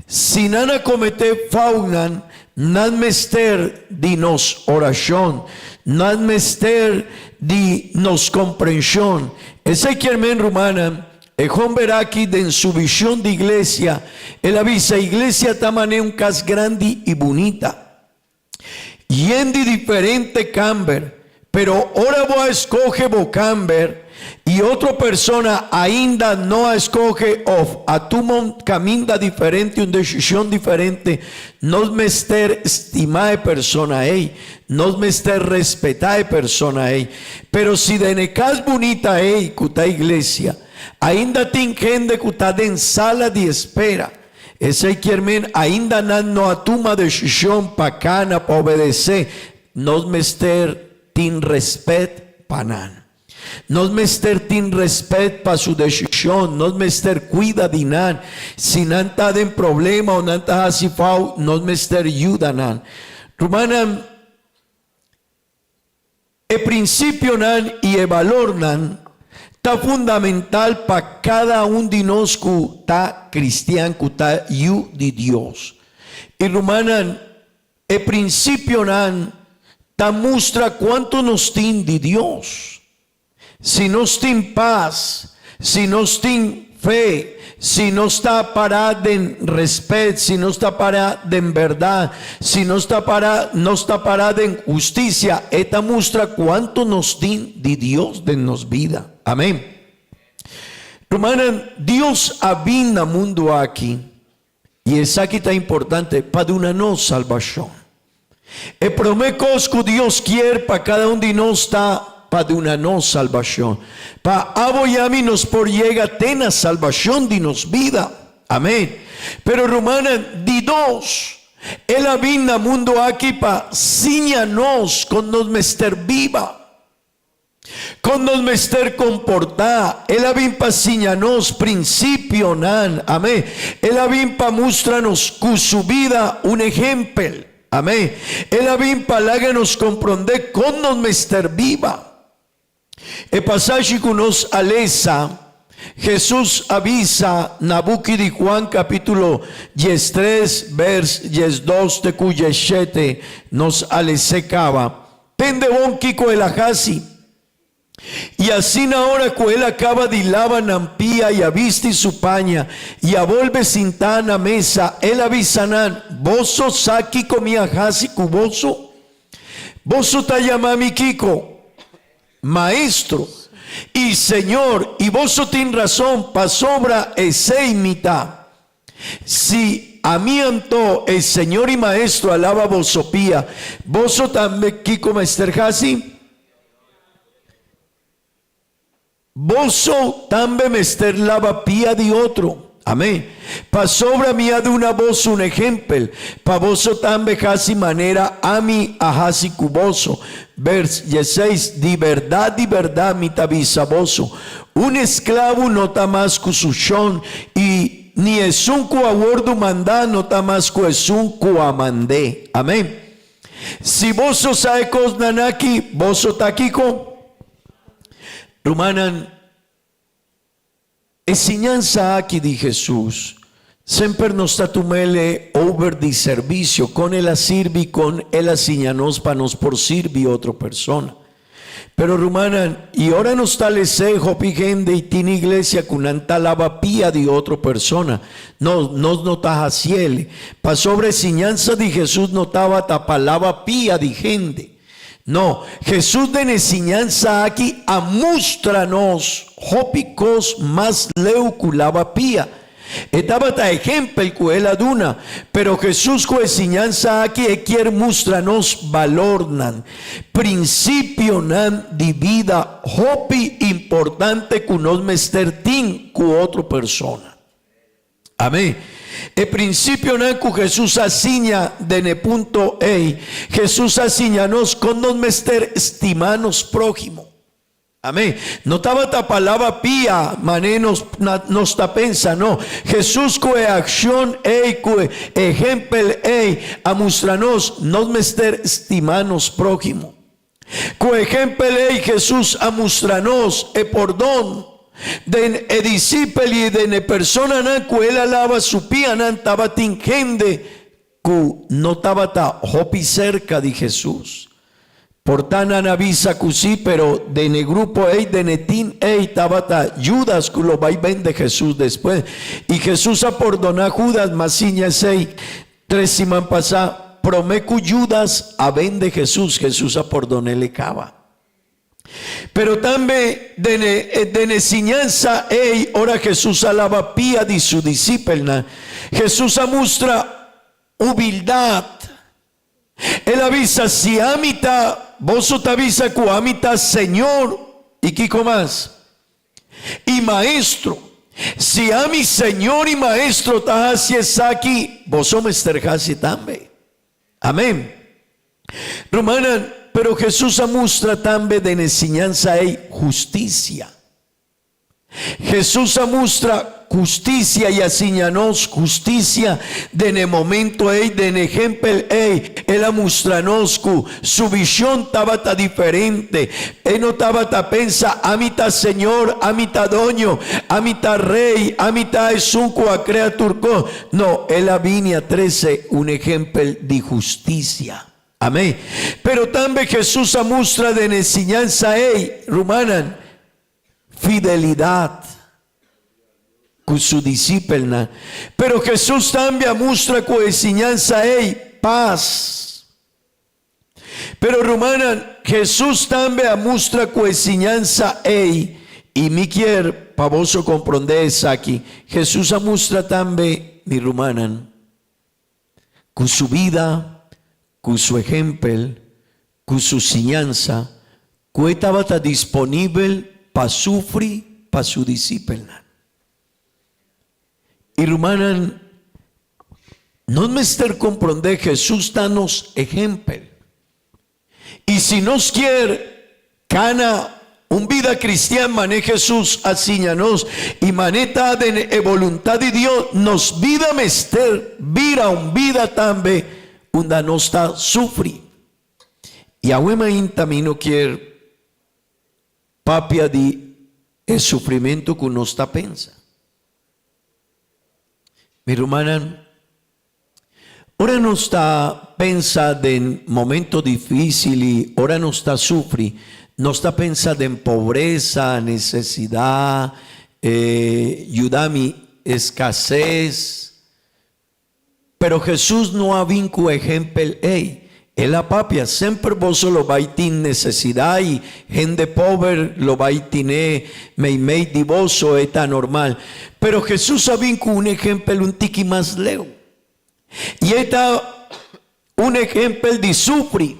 si nan a kometé foutnan, nan mester di nos orashon, nan mester di nos komprenshon. Esei kier men, rumannan, e homber aki den su vishon di iglesia, el a bisa, Iglesia ta manera un kas grandi i bunita. Yen di diferente kamber, pero ora bo a skohe bo kamber. I otro persona ainda no a skohe òf a tuma un kaminda diferente, un desishon diferente, nos mester stima e persona ei, nos mester respetá e persona ei. Pero si den e kas bunita ei ku ta iglesia, ainda tin hende ku ta den sala di espera, esei kier men ainda nan no a tuma desishon pa kana, pa obedesé, nos mester tin respet pa nan. Nos mester tin respet pa su desishon, nos mester kuida di nan. Si nan ta den problema o nan ta hasi fout, nos mester yuda nan. Rumannan, e prinsipionan i e balornan ta fundamental pa kada un di nos ku ta kristian, ku ta yu di Dios. I rumannan, E prinsipionan ta mustra kuantu nos tin di Dios. Si nos tin pas, si nos tin fe, si nos ta pará den rèspèt, si nos ta pará den bèrdat, si nos ta pará nos ta pará den hustisia, e ta mustra kuantu nos tin di Dios den nos bida. Amèn. Rumannan, Dios a bin na mundu aki I esaki ta importante pa duna nos salbashon. E promé kos ku Dios kier pa kada un di nos ta pa duna nos salbashon. Pa abo i ami nos por yega te na salbashon di nos bida. Amén. Pero rumannan, di dos, El a bin na mundu aki pa siña nos kon nos mester biba. Kon nos mester komportá. El a bin pa siña nos prinsipionan. Amén. El a bin pa mustra nos ku su bida un ehèmpel. Amén. El a bin pa laga nos komprondé kon nos mester biba. E pasashi ku nos a lesa, Hesus a bisa na buki di Juan kapítulo diestres, bèrs diesdos te ku diesshete, nos a les'é kaba. Tende bon kiko el a hasi. I asina ora ku el a kaba di laba nan pia i a bisti su paña i a bolbe sintá na mesa, el a bisa nan, Boso sa kiko mi a hasi ku boso? Boso ta yama mi kiko? Maestro i Señor, i boso tin rason, pasobra esei mi ta. Si ami anto, e Señor i Maestro, a laba boso pia, boso tambe kiko mester hasi? Boso tambe mester laba pia di otro. Amén. Pasobra mi a duna boso un ehempel, pa boso tambe hasi manera ami a hasi ku boso. Bers dieseis, Di bèrdat, di bèrdat mi ta bisa boso, Un esklabu no ta mas ku su shon, i ni esun ku a wordu mandá no ta mas ku esun ku a mand'é. Amén. Si boso sa e kosnan aki, boso ta kiko? Rumannan, e siñansa aki di Hesus, semper nos ta tum'el e over di servisio, kon el a sirbi, kon el a siña nos pa nos por sirbi otro persona. Pero rumannan, i ora nos ta les'é hopi hende i tin iglesia ku nan ta laba pia di otro persona, no, nos no ta hasiel, pasobra e siñansa di Hesus no tabata pa laba pia di hende. No, Hesus den e siñansa aki a mustra nos hopi kos mas leu ku laba pia. E tabata ehempel ku el a duna, pero Hesus ku e siñansa aki e kier mustra nos balornan, prinsipionan di bida hopi importante ku nos mester tin ku otro persona. Amén. E prinsipionan ku Hesus a siña den e punto ei, Hesus a siña nos kon nos mester stima nos próhimo. Amén. No tabata palabra pia manera nos nos ta pensa, no. Hesus ku e akshon ei, ku e ehempel ei a mustra nos, nos mester stima nos próhimo. Ku ehempel ei Hesus a mustra nos e pordon den e disipel i den e personanan ku el a laba su pianan tabatin hende ku no tabata hopi serka di Hesus. Por ta nan a bisa ku si, pero den e grupo ei, den e tin ei tabata Judas ku lo bai bende Hesus despues. I Hesus a pordoná Judas, ma siña esei Tres siman pasá, promé ku Judas a bende Hesus, Hesus a pordon'é le kaba. Pero tambe den e den e siñansa ei ora Hesus a laba pia di su disipelnan, Hesus a mustra humildat. El a bisa, Si ami ta, boso ta bisa ku ami ta Señor i kiko mas? I Maestro. Si ami Señor i Maestro ta hasi esaki, boso mester hasi tambe. Amén. Rumannan, pero Hesus a mustra tambe den e siñansa ei hustisia. Hesus a mustra hustisia i a siña nos hustisia den e momento ei, den e ehempel ei, el a mustra nos ku su vishon tabata diferente. E no tabata pensa, Ami ta Señor, ami ta doño, ami ta rei, ami ta esun ku a krea tur kos. No, el a bini a trese un ehempel di hustisia. Amén. Pero tambe Hesus a mustra den e siñansa ei, rumannan, fidelidat ku su disipelnan. Pero Hesus tambe a mustra ku e siñansa ei, pas. Pero rumannan, Hesus tambe a mustra ku e siñansa ei, i mi kier pa boso komprondé esaki, Hesus a mustra tambe, mi rumannan, ku su bida, ku su ehempel, ku su siñansa, ku e tabata disponibel pa sufri pa su disipelnan. I rumannan, nos mester komprondé Hesus ta nos ehempel. I si nos kier kana un bida kristian mané Hesus a siña nos i mané ta den e boluntat di Dios, nos bida mester bira un bida tambe unda nos ta sufri. I awe mainta mi no kier Papia di e sufrimentu ku nos ta pensa. Mi rumannan, ora nos ta pensa den momento difísil i ora nos ta sufri, nos ta pensa den pobresa, nesesidat, yuda mi, eskases. Pero Hesus no a bin ku ehempel ei. El a papia, Semper boso lo bai tin nesesidat i hende pober lo bai tine meimei di boso, e ta normal. Pero Hesus a bin ku un ehempel un tiki mas leu. I e ta un ehempel di sufri.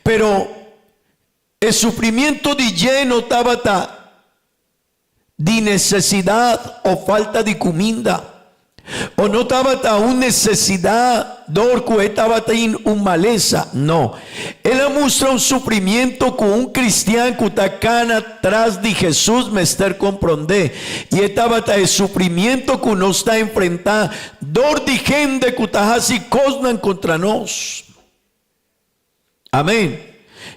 Pero e sufrimiento di dje no tabata di nesesidat o falta di kuminda, o no tabata un nesesidat dor ku e tabatin un malesa. No. El a mustra un sufrimiento ku un kristian ku ta kana tras di Hesus mester komprondé, i e tabata e sufrimiento ku nos ta enfrentá dor di hende ku ta hasi kosnan kontra nos. Amén.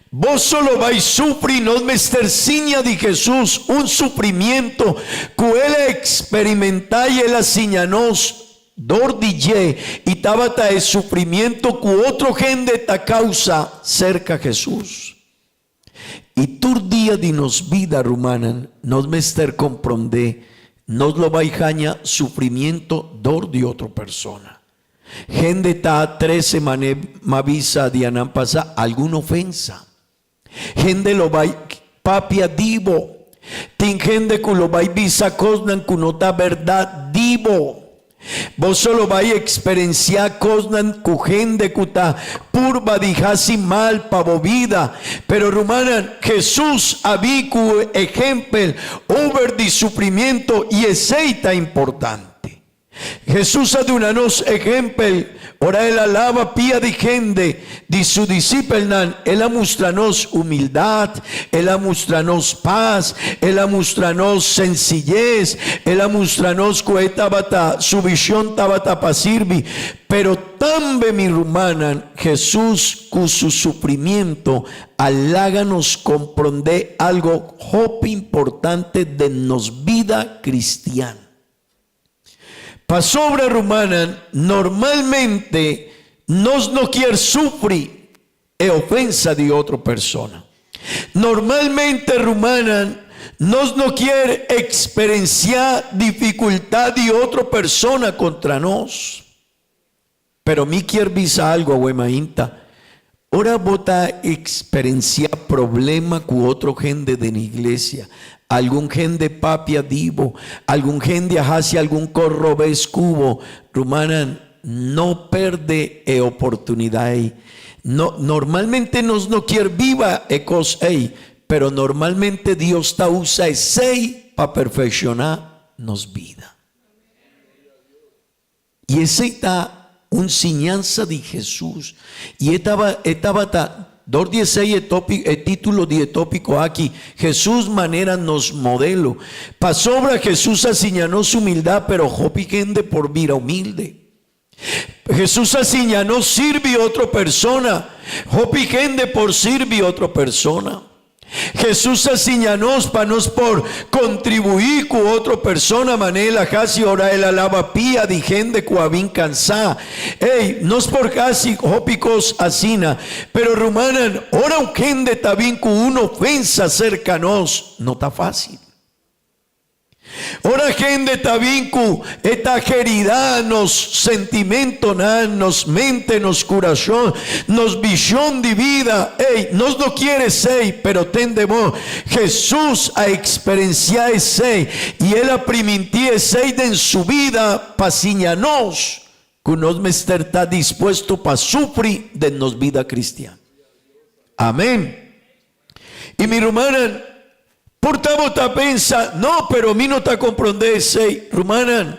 Boso lo bai sufri, nos mester siña di Jesús un sufrimiento cu El a experimenta y El a siña nos dor di dje y tabata e sufrimiento cu otro hende ta causa cerca Jesús. Y tur dia di nos bida, rumannan, nos mester comprende nos lo bai haña sufrimiento dor di otro persona. Hende ta trece mane m'a bisa dianan pasa algun ofensa. Hende lo bai papia di bo. Tin hende cu lo bai bisa cosnan cu no ta berdad di bo. Boso lo bai experencia cosnan cu hende cu ta purba di haci mal pa bo bida. Pero rumannan, Jesus a bi cu ehempel over di sufrimiento y esey ta importante. Hesus a duna nos ehempel ora el a laba pia di hende di su disipelnan. El a mustra nos humildat, el a mustra nos pas, el a mustra nos sensiyes, el a mustra nos ku e tabata, su vishon tabata pa sirbi. Pero tambe, mi rumannan, Hesus ku su sufrimiento a laga nos komprondé algo hopi importante den nos bida kristian. Pasobra, rumannan, normalmente nos no kier sufri e ofensa di otro persona. Normalmente, rumannan, nos no kier eksperensiá difikultat di otro persona kontra nos. Pero mi kier bisa algu awe mainta. Ora bo ta eksperensiá problema ku otro hende den iglesia, algun hende papia di bo, algun hende a hasi algun kos robes ku bo, rumannan, no perde e oportunidat ei. No, normalmente nos no kier biba e kos ei, pero normalmente Dios ta usa esei pa perfekshoná nos bida. I esei ta un siñansa di Hesus. I e taba, e tabata, dor di esei e tópi, e título di e tópiko aki, Hesus manera nos modelo. Pasobra Hesus a siña nos humildat, pero hopi hende por bira humilde. Hesus a siña nos sirbi otro persona, hopi hende por sirbi otro persona. Hesus a siña nos pa nos por kontribuí ku otro persona manera el a hasi ora el a laba pia di hende ku a bin kansá. Ey, nos por hasi hopi kos asina, pero rumannan, ora un hende ta bin ku un ofensa serka nos, no ta fásil. Ora hende ta bin ku e ta heridá nos sentimentonan, nos mente, nos kurason, nos vishon di bida, ey, nos no kier esey, pero tende bo, Hesus a eksperensiá esey i el a primintí esey den su bida pa siña nos ku nos mester ta dispuesto pa sufri den nos bida kristian. Amén. I mi rumannan, por ta bo ta pensa, No, pero mi no ta komprondé esei. Rumannan,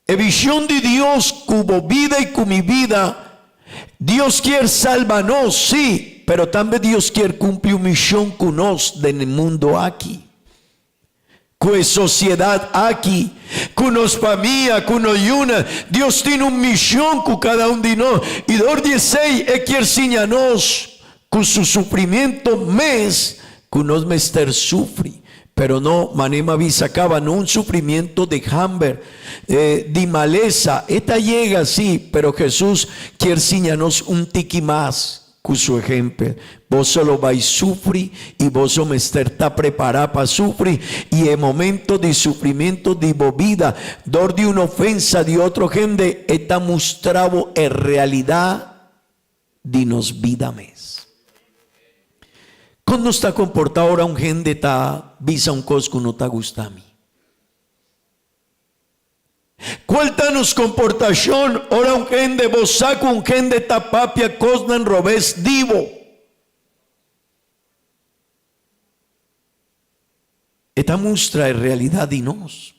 e vishon di Dios ku bo bida i ku mi bida, Dios kier salba nos, sí, pero tambe Dios kier kumpli un mishon ku nos den e mundo aki. Ku e sosiedat aki, ku nos famia, ku nos yunan. Dios tin un mishon ku kada un di nos, i dor di esei e kier siña nos ku su sufrimiento mes ku nos mester sufri. Pero no, manera mi a bisa kaba, no un sufrimiento di hamber, di malesa. E ta yega, sí, pero Hesus kier siña nos un tiki mas. Ku su ehempel, boso lo bai sufri i boso mester ta prepará pa sufri, i e momento di sufrimentu di bo bida dor di un ofensa di otro hende e ta mustra bo e realidat di nos bida mes. Kon nos ta komportá ora un hende ta bisa un kos ku no ta gusta mi? Cual ta nos comportacion ora un hende bo sa cu un hende ta papia cosnan robes di bo? E ta mustra e realidad di nos.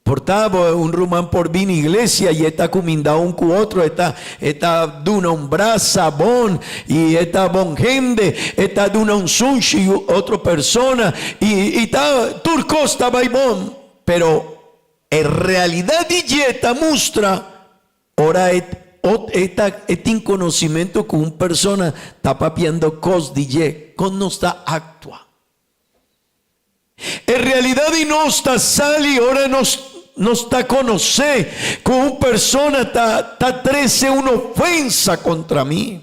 Por ta bo un ruman por bini iglesia y e ta cuminda un cu otro, e ta e ta duna un brasa bon y e ta bon hende, e ta duna un sunchi otro persona y y ta tur cos ta bay bon. Pero e realidad di dje ta mustra ora e e ta e tin conocimento cu un persona ta papiando cos di dje, con nos ta actua. E realidad di nos ta sali ora nos nos ta conoce cu un persona ta ta trece un ofensa contra mi.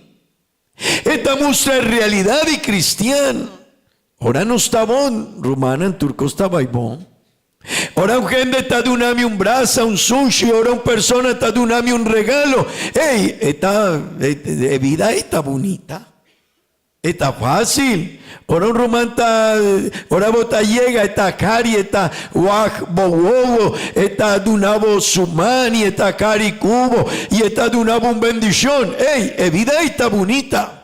E ta mustra e realidad di cristian. Ora nos ta bon, rumannan tur cos ta bay bon. Ora un hende ta duna mi un brasa, un sushi, ora un persona ta duna mi un regalo, ey, e ta, e vida ey ta bunita. E ta fácil. Ora un ruman ta, ora bo ta yega e ta cari, e ta wak bo wowo, e ta duna bo su man y e ta cari cu bo y e ta duna bo un bendicion. Ey, e vida ey ta bunita.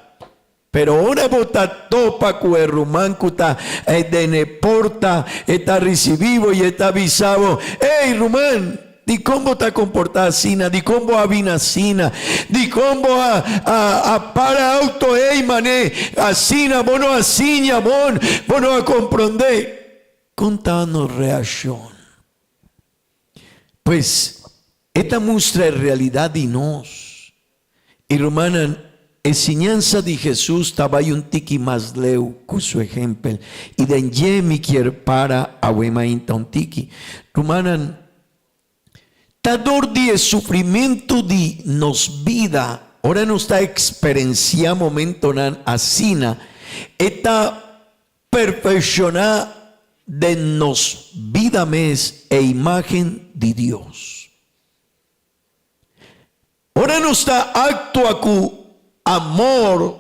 Pero ora bo ta topa cu e ruman cu ta den e porta, e ta ricibi bo y e ta bisa bo, Ey, ruman, Dikon bo ta komportá asina? Dikon bo a bini asina? Dikon bo a a a para auto ei mané asina? Bo no a siña bon, bo no a komprondé. Kon ta nos reakshon? Pues, e ta mustra e realidat di nos. I rumannan, e siñansa di Hesus ta bai un tiki mas leu ku su ehempel, i den dje mi kier para awe mainta un tiki. Rumannan, ta dor di e sufrimentu di nos bida, ora nos ta eksperensiá momentonan asina, e ta perfekshoná den nos bida mes e imágen di Dios. Ora nos ta actua cu. amor,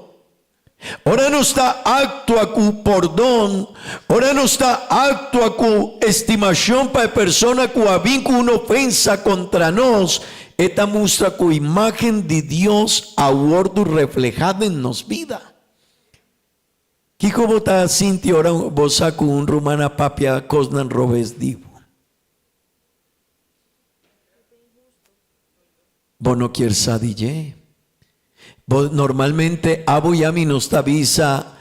ora nos ta aktua ku pordon, ora nos ta aktua ku estimashon pa e persona ku a bin ku un ofensa kontra nos, e ta mustra ku imágen di Dios a wòrdu reflehá den nos bida. Kiko bo ta sinti ora bo sa ku un ruman a papia kosnan robes di bo? Bo no kier sa di dje. Bo normalmente abo i ami nos ta bisa,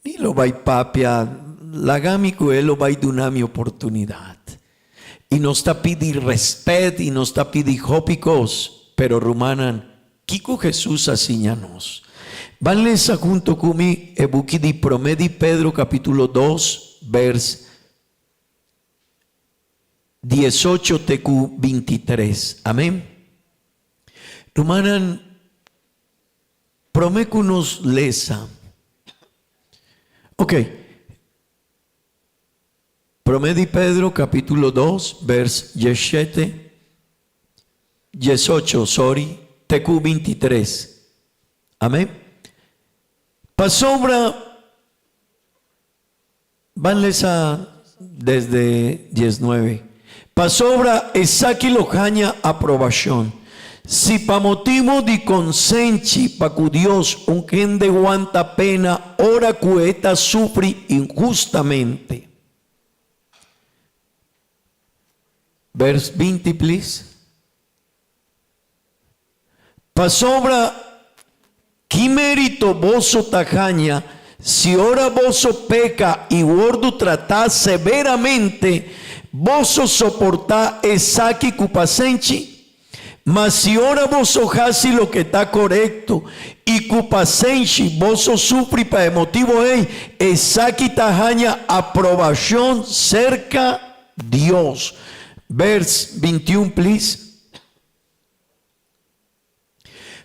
Mi lo bai papia, laga mi ku e lo bai duna mi oportunidat. I nos ta pidi rèspèt i nos ta pidi hopi kos, pero rumannan, kiko Hesus a siña nos? Ban lesa hunto ku mi e buki di Promé di Pedro kapítulo dos, bèrs 18 te ku 23. Amén. Rumannan, promé ku nos lesa. Ok. Promé di Pedro capítulo 2, vers 17, 18, sorry, te ku 23. Amén. Pasobra Ban lesa desde diesnuebe. Pasobra esaki lo haña aprobashon. Si pa motibu di konsenchi pa ku Dios un hende wanta pena ora ku e ta sufri inhustamente. Vers 20 please. Pasobra ki mérito boso ta haña si ora boso peka i wòrdu tratá severamente, boso soportá esaki ku pasenshi? Ma si ora boso hasi loke ta korekto i ku pasenshi boso sufri pa e motibu ei, esaki ta haña aprobashon serka Dios. Vers 21 please.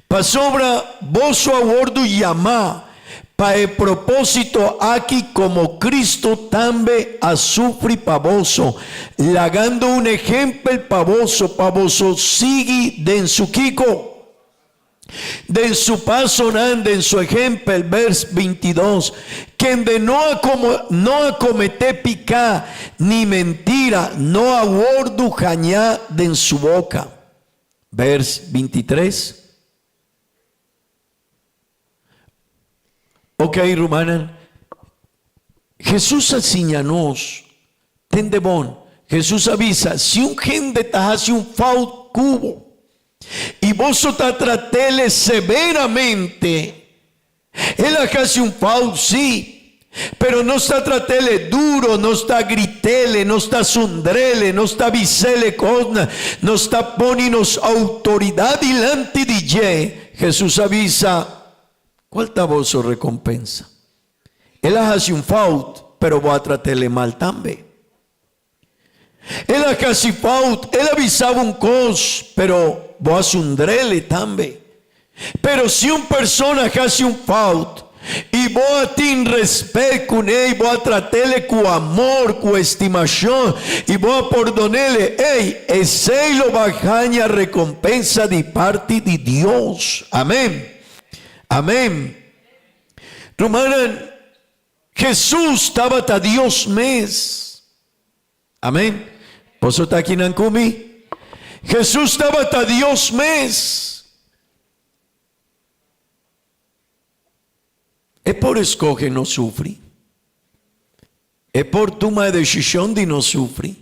Pasobra boso a wordu yamá pa e propósito aki komo Cristo tambe a sufri pa boso, lagando un ehempel pa boso, pa boso sigui den su kiko? Den su pasonan, den su ehempel, vers 22, Kende no a no a kometé piká, ni mentira no a wordu hañá den su boka. Vers 23. Ok, rumannan, Hesus a siña nos, tende bon, Hesus a bisa, si un hende ta hasi un fout ku bo, i boso ta trat'el severamente, El a hasi un fout, sí, pero nos ta trat'ele duro, nos ta grit'ele, nos ta zundr'ele, nos ta bis'ele kosnan, nos ta pone nos outoridat dilanti di dje. Hesus a bisa, Kual ta boso rekompensa? El a hasi un fout, pero bo a trat'ele mal tambe. El a hasi fout, el a bisabo un kos, pero bo a zundrele tambe. Pero si un persona hasi un fout i bo a tin respet kuné i bo a trat'ele ku amor, ku estimashon i bo a pordon'ele, ey, esei lo bai haña rekompensa di parti di Dios. Amen. Amen. Rumannan, Hesus tabata Dios mes. Amen. Boso ta akinan ku mi? Hesus tabata Dios mes. E por eskohe no sufri. E por tuma e desishon di no sufri.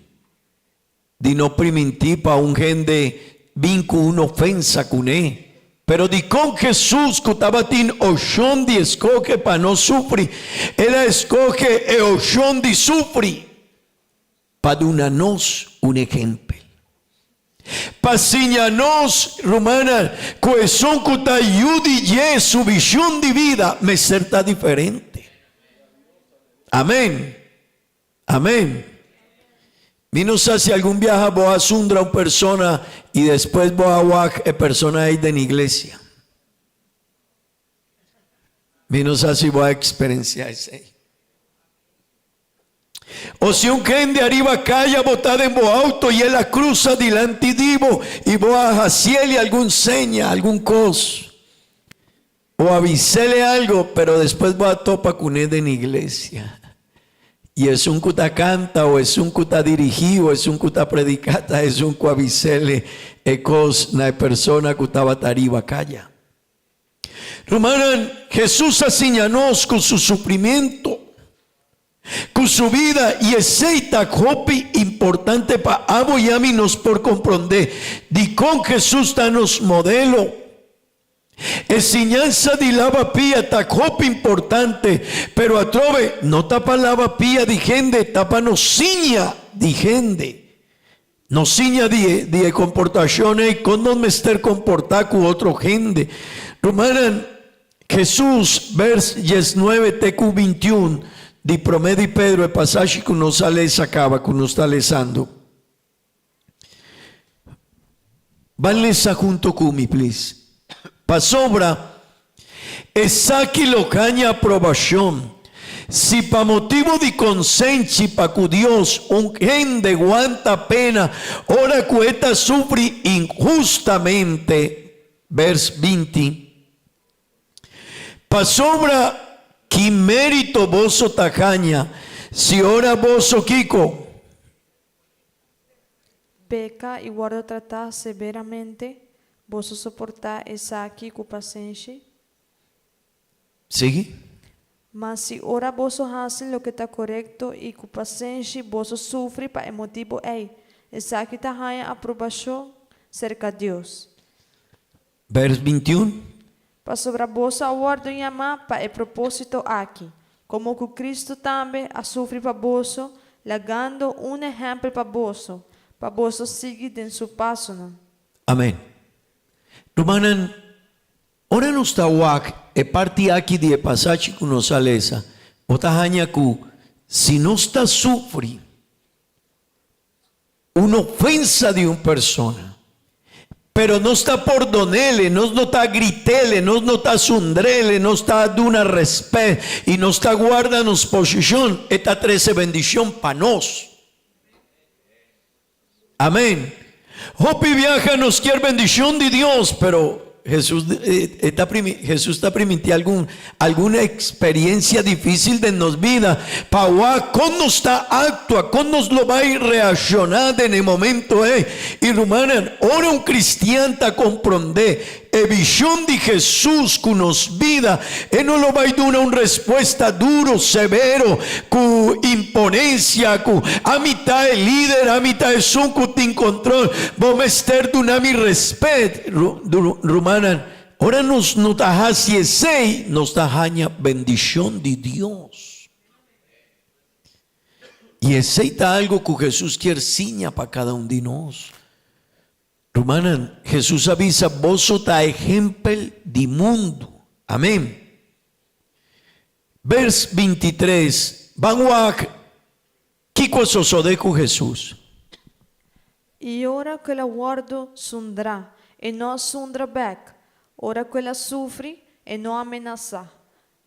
Di no primintí pa un hende bin ku un ofensa kuné. Pero dikon Hesus ku tabatin opshon di eskohe pa no sufri, el a eskohe e opshon di sufri? Pa duna nos un ehempel. Pa siña nos, rumannan, ku esun ku ta yu di dje su vishon di bida mester ta diferente. Amen. Amén. Mi no sa si algun biaha bo a zundra un persona y despues bo a wak e persona ei den iglesia. Mi no sa si bo a experiencia esei. O si un hende ariba caya bo ta den bo auto y el a cruza dilanti di bo y bo a haciele algun seña, algun cos. O avisele algo, pero despues bo a topa kuné den iglesia. I esun ku ta kanta o esun ku ta dirigí o esun ku ta prediká ta esun ku a bisele e kos na e persona ku tabata riba kaya. Rumannan, Hesus a siña nos ku su sufrimiento, ku su bida i esei ta hopi importante pa abo i ami nos por komprondé dikon Hesus ta nos modelo. E siñansa di laba pia ta hopi importante, pero atrobe no ta pa laba pia di hende, ta pa nos siña di hende. Nos siña di di e komportashon ei kon nos mester komportá ku otro hende. Rumannan, Hesus, bers diesnuebe te ku bintiun di Promé di Pedro, e pasashi ku nos a lesa kaba, ku nos ta lesando. Ban lesa hunto ku mi, please. Pasobra esaki lo haña aprobashon, si pa motibu di konsenshi pa ku Dios un hende wanta pena ora ku e ta sufri inhustamente, Vers 20. Pasobra ki mérito boso ta haña si ora boso kiko? Peka i wòrdu tratá severamente, boso soportá esaki ku pasenshi. Sigui. Ma si ora boso hasi loke ta korekto i ku pasenshi boso sufri pa e motibu ei, esaki ta haña aprobashon serka Dios. Bèrs 21. Pasobra boso a wòrdu yamá pa e propósito aki, komo ku Kristu tambe a sufri pa boso, lagando un ehèmpel pa boso, pa boso sigui den su pasonan. Amèn. Rumannan, ora nos ta wak e parti aki di e pasashi ku nos a lesa, bo ta haña ku si nos ta sufri, Un ofensa di un persona. Pero nos ta pordonele, nos no ta gritele, nos no ta sundrele, nos ta duna respet y nos ta guarda nos posicion, e ta trece bendicion pa nos. Amen. Hopi biaha nos kier bendicion di Dios, pero Jesús, e ta primi, Jesús ta primintí algun, algun experiencia difícil den nos bida pa wak kon nos ta actua, kon nos lo bai reaccioná den e momento ei. I rumannan, ora un cristian ta comprendé e vision di Jesús cu nos bida, e no lo bai duna un respuesta duro, severo, cu imponencia, cu ami ta e lider, ami ta esun cu tin control, bo mester duna mi respet. Rumannan, ora nos no ta hasi esei, nos ta haña bendishon di Dios. I esei ta algu ku Hesus kier siña pa kada un di nos. Rumannan, Hesus a bisa, Boso ta ehempel di mundu. Amen. Bers 23, Ban wak kiko a sosodé ku Hesus. I ora ku el a wòrdu sundrá, e no a sundra bèk, ora ku el a sufri, e no a menasá,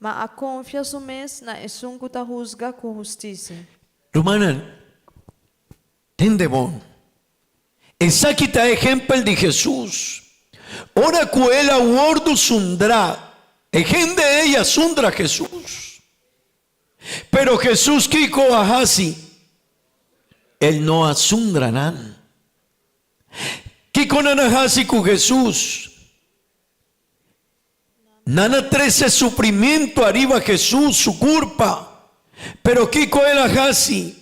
ma a konfia su mes na esun ku ta husga ku hustisia. Rumannan, tende bon. Esaki ta ehempel di Hesus. Ora ku el a wòrdu sundrá, e hende ei a sundra Hesus. Pero Hesus kiko a hasi? El no a sundra nan. Kiko nan a hasi ku Hesus? Nan a trese sufrimiento ariba Hesus su kurpa. Pero kiko el a hasi?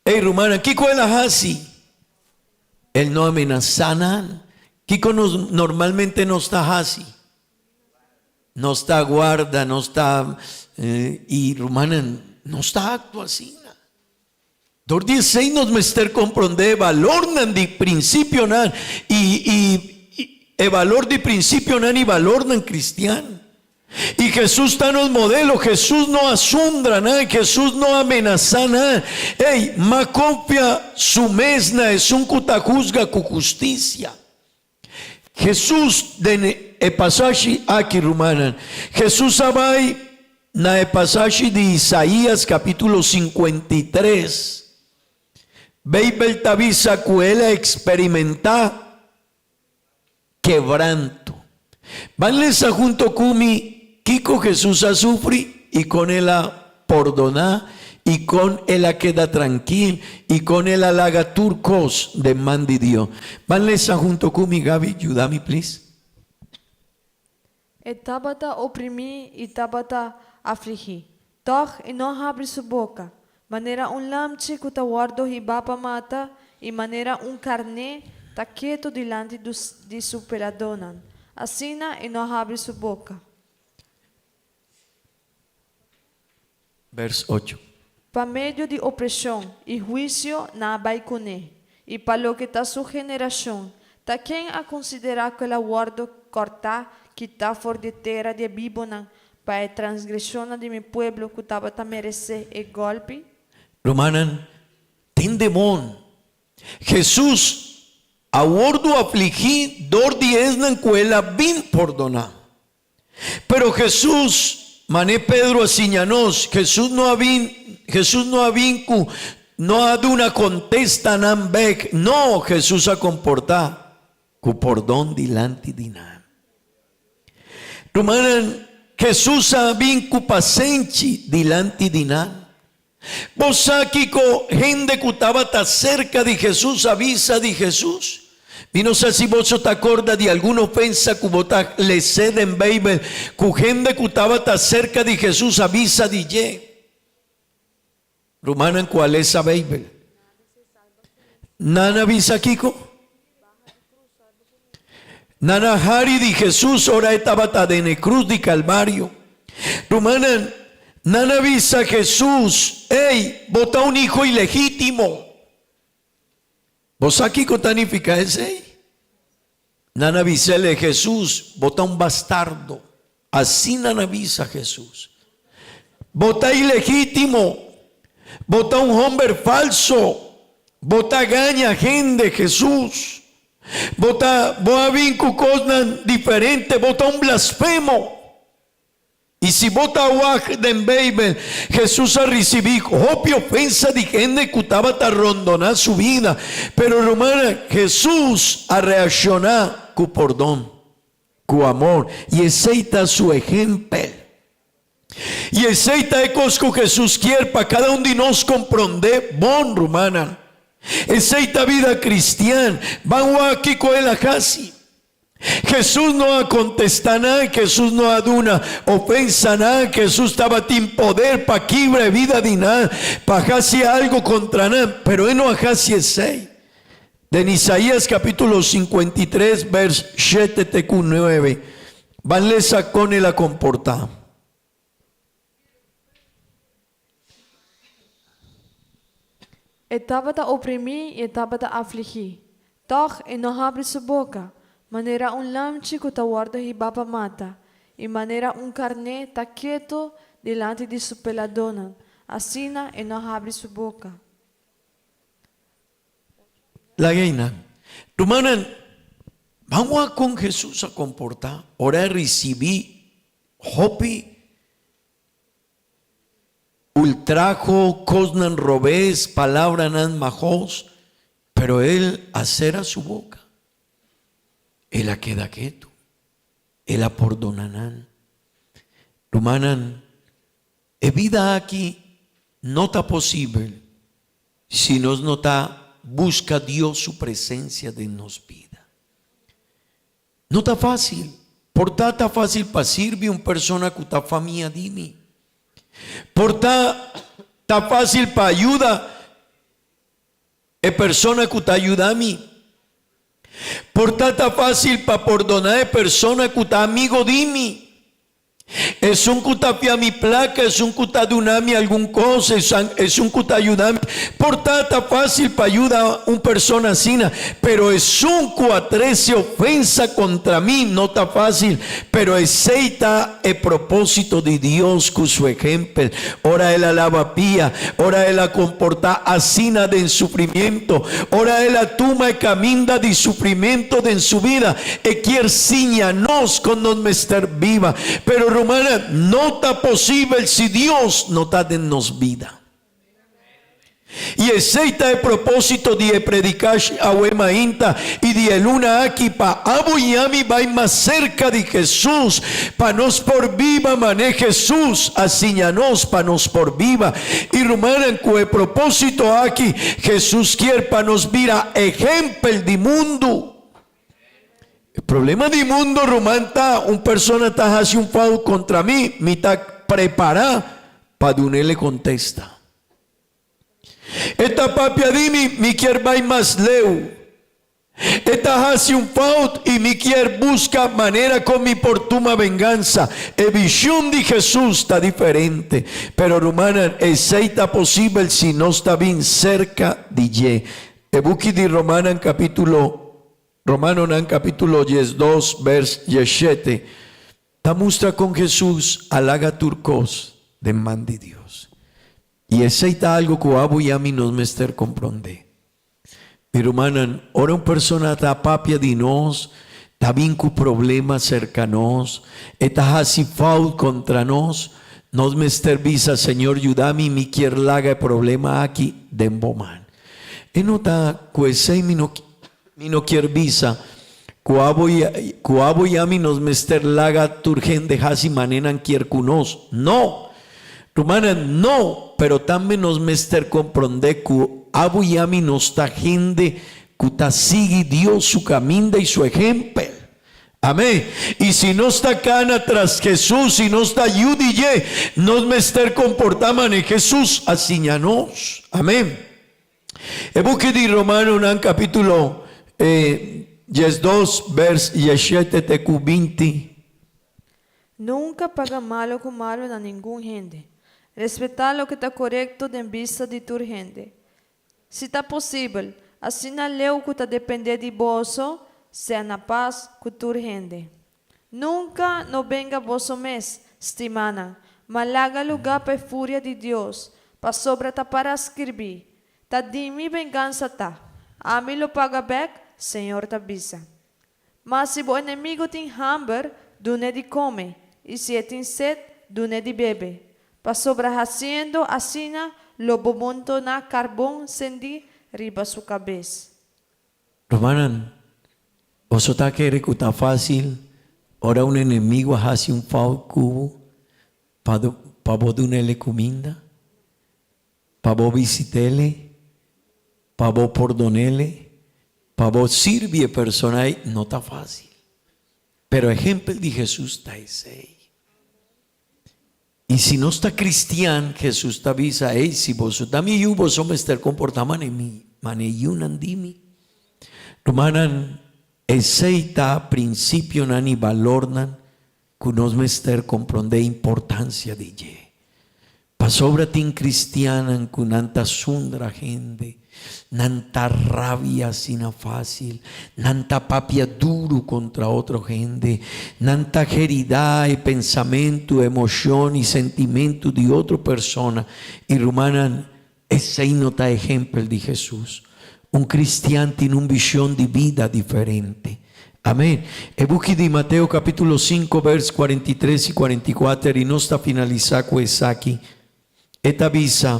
Ey rumannan, kiko el a hasi? El no a menasá nan. Kiko nos normalmente nos ta hasi? Nos ta guarda, nos ta i rumannan, nos ta aktua asina. Dor di esei nos mester komprondé e balornan di prinsipionan i i e balor di prinsipionan i balornan kristian. I Hesus ta nos modelo, Hesus no a sundra nan, Hesus no a menasá nan. Ey, ma konfia su mes na esun ku ta husga ku hustisia. Hesus den e pasashi aki, rumannan, Hesus a bai na e pasashi di Isaías kapítulo 53. Beibel ta bisa ku el a eksperimentá kebranto. Ban lesa hunto ku mi kiko Hesus a sufri i kon el a pordoná i kon el a keda trankil i kon el a laga tur kos den man di Dios. Ban lesa hunto ku mi, Gaby, yuda mi please. E tabata oprimí i tabata afligí. Tòg e no habri su boka. Manera un lamchi ku ta wòrdu hibá pa mata i manera un karné ta ketu dilanti di su peladónan, asina e no habri su boka. Vers ocho. Pa medio di opreshon i huisio nan a bai kuné, i pa loke ta su generashon, ta ken a konsiderá ku el a wòrdu kòrtá kitá for di e tera di e bibunan pa e transgreshonnan di mi pueblo ku tabata meresé e gòlpi? Rumannan, tende bon. Hesus a wòrdu afligí dor di esnan ku el a bin pordoná. Pero Hesus, mané Pedro a siña nos, Hesus no a bin, Hesus no a bin ku no a duna kontestanan bèk. No, Hesus a komportá ku pordon dilanti di nan. Rumannan, Hesus a bin ku pasenchi dilanti di nan. Bo sa kiko hende ku tabata serka di Hesus a bisa di Hesus? Mi no sa si boso ta korda di algun ofensa ku bo ta les'é den Beibel ku hende ku tabata serka di Hesus a bisa di dje. Rumannan ku a lesa Beibel, nan a bisa kiko? Nan a hari di Hesus ora e tabata den e krus di Kalvario. Rumannan, nan a bisa Hesus, Ey, bo ta un hijo ilegítimo. Bo sa kiko ta nifiká esei? Nan a bis'el, Hesus, bo ta un bastardo. Asina nan a bisa Hesus. Bo ta ilegítimo. Bo ta un homber falso. Bo ta gaña hende, Hesus. Bo ta, bo a bin ku kosnan diferente. Bo ta un blasfemo. I si bo ta wak den Beibel, Hesus a risibí hopi ofensa di hende ku tabata rondoná su bida. Pero rumannan, Hesus a reakshoná ku pordon, ku amor, i esei ta su ehèmpel. I esei ta e kos ku Hesus kier pa kada un di nos komprondé bon, rumannan. Esei ta bida kristian. Ban wak kiko el a hasi. Hesus no a kontestá nan, Hesus no a duna ofensa nan, Hesus tabatin poder pa kibra e bida di nan, pa hasi algu kontra nan, pero e no a hasi esei. Den Isaías kapítulo 53 bèrs shete te ku nuebe, ban lesa kon el a komportá. E tabata oprimí i e tabata afligí. Tòg e no habri su boka, manera un lamchi ku ta wòrdu hibá pa mata, i manera un karné ta ketu dilanti di su peladónan, asina e no habri su boka. Laga einan. Rumannan, ban wak kon Hesus a komportá ora e risibí hopi Ultraho, kosnan robes, palabranan mahos, pero el a sera su boka. El a keda ketu. El a pordona nan. Rumannan, e bida aki no ta posibel si nos no ta buska Dios su presensia den nos bida. No ta fácil. Por ta ta fácil pa sirbi un persona cu ta famia di mi. Por ta ta fácil pa ayuda e persona cu ta ayuda mi. Por ta ta fácil pa pordona e persona cu ta amigo di mi. Esun ku ta fia mi plaka, esun ku ta duna mi algun kos, esun ku ta yuda mi. Por ta ta fásil pa yuda un persona asina, pero esun ku a trese ofensa kontra mi no ta fásil. Pero esei ta e propósito di Dios ku su ehèmpel. Ora el a laba pia, ora el a komportá asina den sufrimiento, ora el a tuma e kaminda di sufrimiento den su bida, e kier siña nos kon nos mester biba. Pero rumannan, no ta posibel si Dios no ta den nos bida. I esei ta e propósito di e predikashi awe mainta i di e luna aki, pa abo i ami bai mas serka di Hesus, pa nos por biba manera Hesus a siña nos pa nos por biba. I rumannan, ku e propósito aki, Hesus kier pa nos bira ehèmpel di mundu. E problema di mundu, ruman, ta un persona ta hasi un fout kontra mi, mi ta prepará pa dun'el e kontesta. E ta papia di mi, mi kier bai mas leu. E ta hasi un fout i mi kier buska manera kon mi por tuma vengansa. E vishon di Hesus ta diferente. Pero rumannan, esei ta posibel si nos ta bin serka di dje. E buki di Romanan kapitulo Romanonan kapitulo 12 bers 17 ta mustra kon Hesus a laga tur kos den man di Dios. I esei ta algu ku abo i ami nos mester komprondé. Mi rumannan, ora un persona ta papia di nos, ta bin ku problema serka nos, e ta hasi fout kontra nos, nos mester bisa, Señor yuda mi, mi kier laga e problema aki den bo man. E no ta ku esei mi no mi no kier bisa ku abo i ku abo i ami nos mester laga tur hende hasi manera nan kier ku nos. No! Rumannan, no! Pero tambe nos mester komprondé ku abo i ami nos ta hende ku ta sigui Dios su kaminda i su ehèmpel. Amén. I si nos ta kana tras Hesus, si nos ta yu di dje, nos mester komportá manera Hesus a siña nos. Amén. E buki di Romanonan kapítulo 12 bèrs 17 te ku 20. Nunka paga malu ku malu na ningun hende. Respetá loke ta korekto den bista di tur hende. Si ta posibel, asina leu ku ta dependé di boso, sea na pas ku tur hende. Nunka no benga boso mes, stimánan, ma laga lugá pa e furia di Dios, pasobra ta para skirbí, Ta di mi bengansa ta, ami lo paga bèk, Señor ta bisa. Ma si bo enemigu tin hamber, dun'é di kome, i si e tin set, dun'é di bebe, pasobra hasiendo asina lo bo montoná karbon sendí riba su kabes. Rumannan, boso ta kere ku ta fásil ora un enemigu a hasi un fout ku bo pa pa bo dun'el e kuminda, pa bo bisit'el, pa bo pordon'el, pa bo sirbi e persona ei? No ta fásil. Pero ehèmpel di Hesus ta esei. I si nos ta kristian, Hesus ta bisa, Ey, si boso ta mi yu, boso mester komportá manera mi, manera yunan di mi. Rumannan, esei ta prinsipionan i balornan ku nos mester komprondé importansia di dje. Pasobra tin kristiannan ku nan ta sundra hende, nan ta rabia asina fásil, nan ta papia duru kontra otro hende, nan ta heridá e pensamentu, emoshon i sentimentu di otro persona. I rumannan, esei no ta ehèmpel di Hesus. Un kristian tin un vishon di bida diferente. Amén. E buki di Mateo kapítulo sinku bèrs 43 i 44 i nos ta finalisá ku esaki. E ta bisa,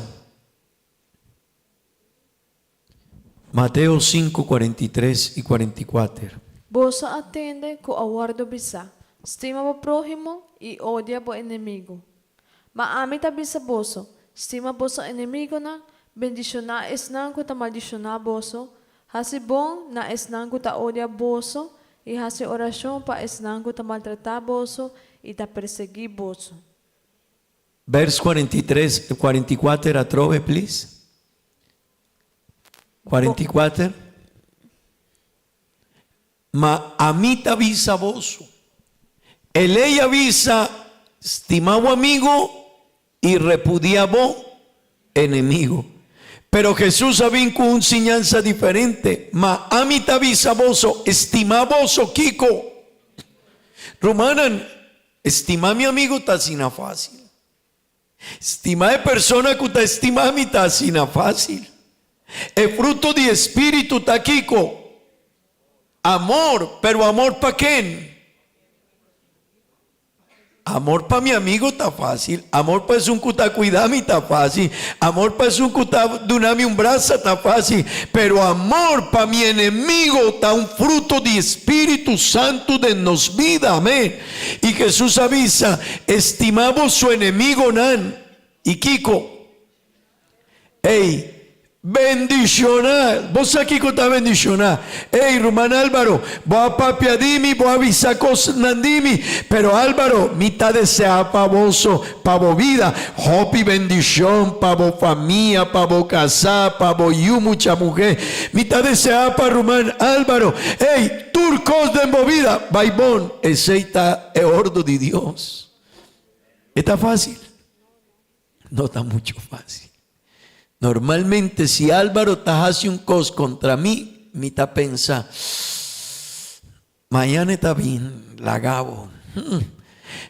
Mateo 5, 43 i 44. Boso a tende ku a wòrdu bisá, Stima bo próhimo i odia bo enemigu. Ma ami ta bisa boso, Stima boso enemigunan, bendishoná esnan ku ta maldishoná boso, hasi bon na esnan ku ta odia boso i hasi orashon pa esnan ku ta maltratá boso i ta persiguí boso. Vers 43, 44 atrobe please. 44. Ma ami ta bisa boso, e lei a bisa, Stima bo amigo i repudia bo enemigo. Pero Hesus a bin ku un siñansa diferente, Ma ami ta bisa boso, stima boso kiko? Rumannan, stima mi amigo ta asina fásil. Stima e persona ku ta stima mi ta asina fásil. E fruto di e spiritu ta kiko? Amor, pero amor pa ken? Amor pa mi amigo ta fácil, amor pa esun ku ta kuida mi ta fácil, amor pa esun ku ta duna mi un brasa ta fácil, pero amor pa mi enemigo ta un fruto di Spiritu Santu den nos bida. Amén. I Hesus a bisa, Estima boso enemigonan. I kiko? Ey, bendiciona. Bo sa kico ta bendiciona? Ey, ruman Álvaro, bo a papia di mi, bo a bisa cosnan di mi, pero Álvaro, mi ta desea pa boso, pa bo vida, hopi bendicion pa bo famia, pa bo casa, pa bo yu mucha muhe. Mi ta desea pa ruman Álvaro. Ey, tur cos den bo vida bay bon. Esey ta e ordo di Dios. E ta facil? No ta mucho fácil. Normalmente si Álvaro ta haci un cos contra mi, mi ta pensa, Mañana e ta bin laga bo.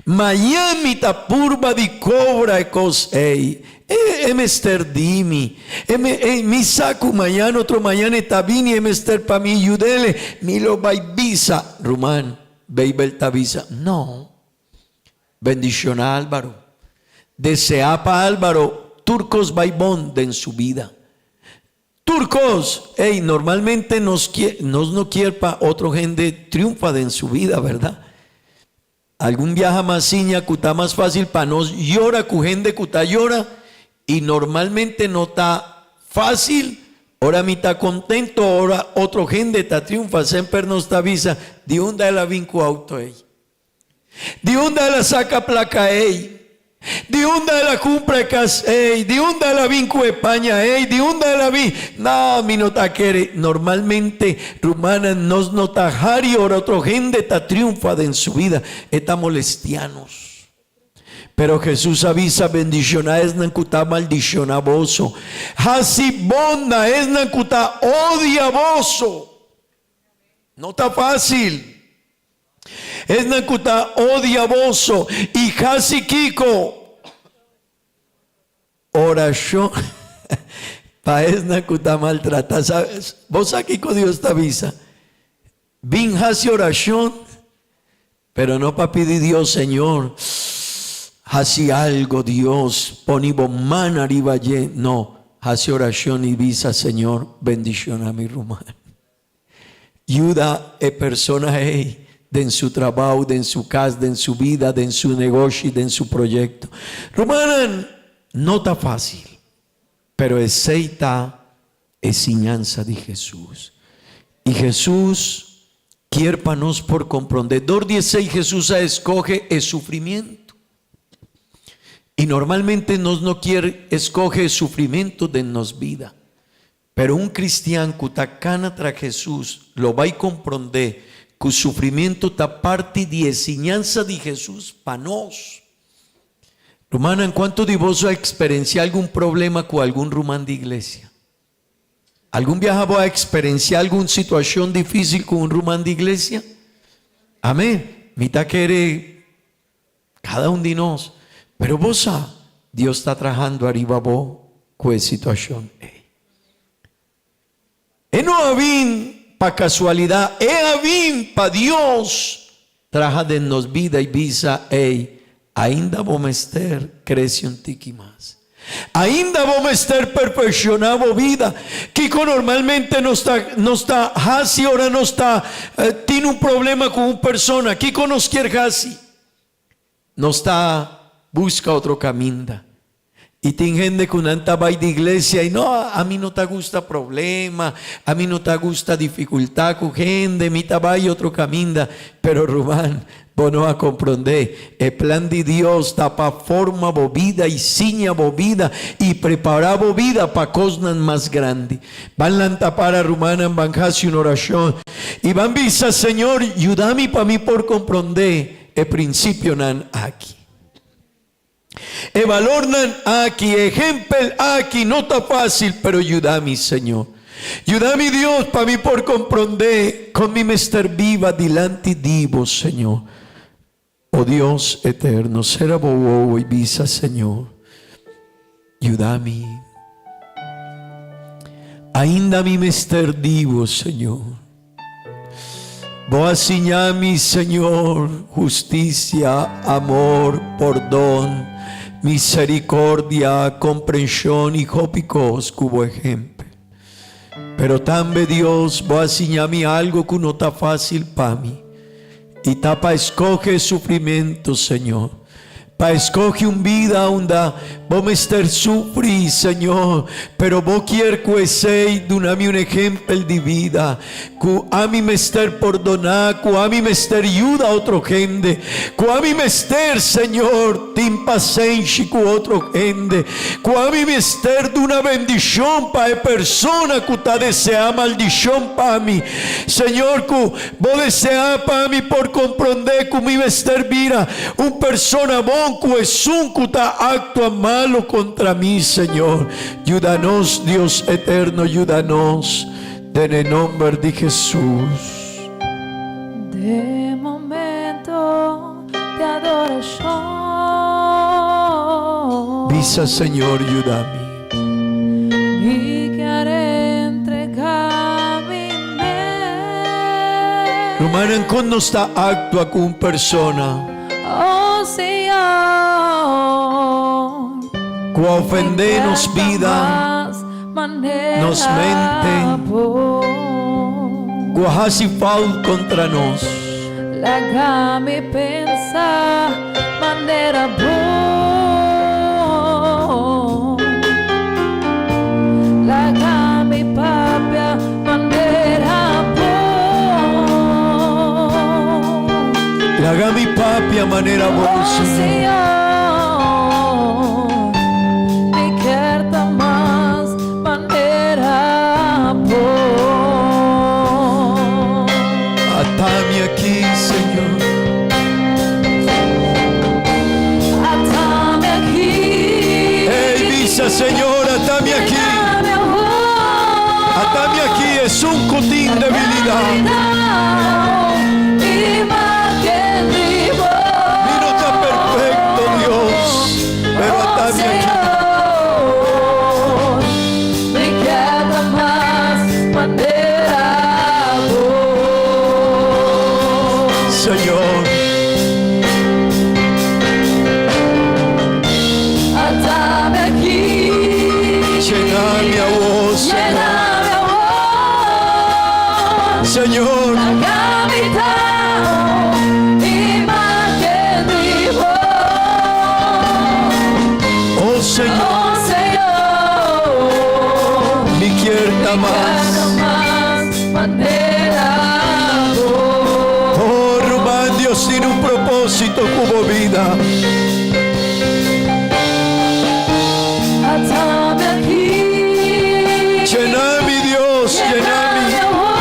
Mañan mi ta purba di cobra e cos ey. E mester di mi. E me, mi sa cu mañan otro mañan e ta bini, e mester pa mi yud'ele. Mi lo bay bisa. Ruman, Bijbel ta bisa, No. Bendiciona Álvaro. Desea pa Álvaro tur cos bay bon den su bida. Tur cos! Ey, normalmente nos kier, nos no kier pa otro hende triunfa den su bida, verdad? Algun biaha mas siña cu ta mas facil pa nos yora cu hende cu ta yora y normalmente no ta facil ora mi ta contento ora otro hende ta triunfa. Semper nos ta bisa, di unda el a bin cu auto ey? Di unda el a saca placa ey? Di unda el a cumpra e cas ey? Di unda el a bin cu e paña ey? Di unda el a bin? No, mi no ta kere. Normalmente, rumannan, nos no ta hari ora otro hende ta triunfa den su bida. E ta molestia nos. Pero Jesus a bisa, Bendiciona esnan cu ta maldiciona boso. Haci bon na esnan cu ta odia boso. No ta facil. Esnan ku ta odia boso i hasi kiko? Orashon pa esnan ku ta maltratá. Bo sa kiko Dios ta bisa? Bin hasi orashon, pero no pa pidi Dios, Señor, hasi algo Dios, poni bo man ariba dje. No, hasi orashon i bisa, Señor, bendishona mi ruman. Yuda e persona ei den su trabou, den su kas, den su bida, den su negoshi, den su proyekto. Rumannan, no ta fásil, pero esei ta e siñansa di Hesus. I Hesus kier pa nos por komprondé. Dor di esei Hesus a eskohe e sufrimientu. I normalmente nos no kier eskohe e sufrimentu den nos bida. Pero un cristian cu ta cana tras Jesus lo bay comprende cu sufrimiento ta parti di e siñansa di Jesus pa nos. Rumannan, cuanto di boso a experencia algun problema cu algun ruman di iglesia? Algun biaha bo a experencia algun situacion dificil cu un ruman di iglesia? Amen. Mi ta kere Cada un di nos. Pero bo sa, Dios ta trahando ariba bo cu e situacion ey. E no a bin pa casualidad, e a bin pa Dios traha den nos bida y bisa, ey, ainda bo mester crece un tiki mas. Ainda bo mester perfecciona bo bida. Kico normalmente nos ta nos ta haci ora nos ta tin un problema cu un persona? Kico nos kier haci? Nos ta busca otro caminda. Y tin hende cu nan ta bay di iglesia y no, ami no ta gusta problema, ami no ta gusta dificultad cu hende, mi ta bay otro caminda. Pero ruman, Bo no a komprondé. E plan di Dios ta pa forma bo bida i siña bo bida i prepará bo bida pa kosnan mas grandi. Ban lanta para, rumannan, ban hasi un orashon i ban bisa, Señor, yuda mi pa mi por komprondé e prinsipionan aki. E balornan aki, e ehempel aki no ta fácil, pero yuda mi, Señor. Yuda mi, Dios, pa mi por comprendé con mi mester biba dilanti di bo, Señor. O Dios eterno, cera bo wowo y bisa, Señor, yuda mi. Ainda mi mester di bo, Señor. Bo a siña mi, Señor, husticia, amor, pordon, misericordia, comprension y hopi cos cu bo ehempel. Pero tambe, Dios, bo a siña mi algo cu no ta facil pa mi. Y ta pa escoge sufrimento, Señor. Pa escoge un bida unda bo mester sufri, Señor, pero bo kier cu esey duna mi un ehempel di bida, cu ami mester pordona, cu ami mester yuda otro hende, cu ami mester, Señor, tin pasenshi cu otro hende, cu ami mester duna bendicion pa e persona cu ta desea maldicion pa mi. Señor, cu Bo deseá pa mi por komprondé ku mi mester bira un persona bon ku esun ku ta aktua malu kontra mi, Señor. Yuda nos, Dios eterno, yuda nos, den e nomber di Hesus. Den momento di adorashon. Bisa, Señor, yuda mi. Mi kier entrega mi mes. Rumannan, kon nos ta aktua ku un persona. Oh Señor. Ku a ofendé nos bida, nos mente, ku a hasi fout kontra nos. Laga mi pensa manera bo. Laga mi papia manera bo. Laga mi papia manera bo, Oh Señor. Señor, mi kier ta mas manera bo. Ata mi aki, Señor. Ata mi aki. Hey, bisa, Señor, ata mi aki. Ata mi aki, esun cu tin debilidad. Mi no ta perfecto, Dios, pero ata mi aki. Mi kier ta mas manera bo. Señor. Ata mi aki. Llena mi awor, Señor. Llena mi awor. Señor. Laga mi ta imagen di bo. Oh Señor. Oh Señor. Mi kier ta mas. Mas manera bo. Oh, ruman, Dios tin un propósito cu bo bida. Ata mi aki. Llena mi, Dios, llena mi. mi awor.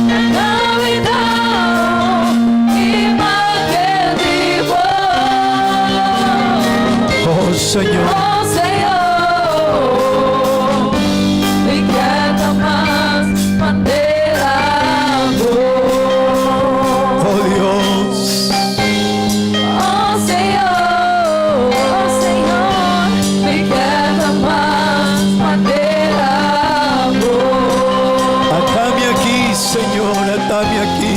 Laga mi ta imagen di bo. Oh Señor. Oh Señor, mi kier ta mas manera bo. Oh Dios. Oh Señor, oh Señor, mi kier ta mas manera bo. Ata mi aki, Señor, ata mi aki.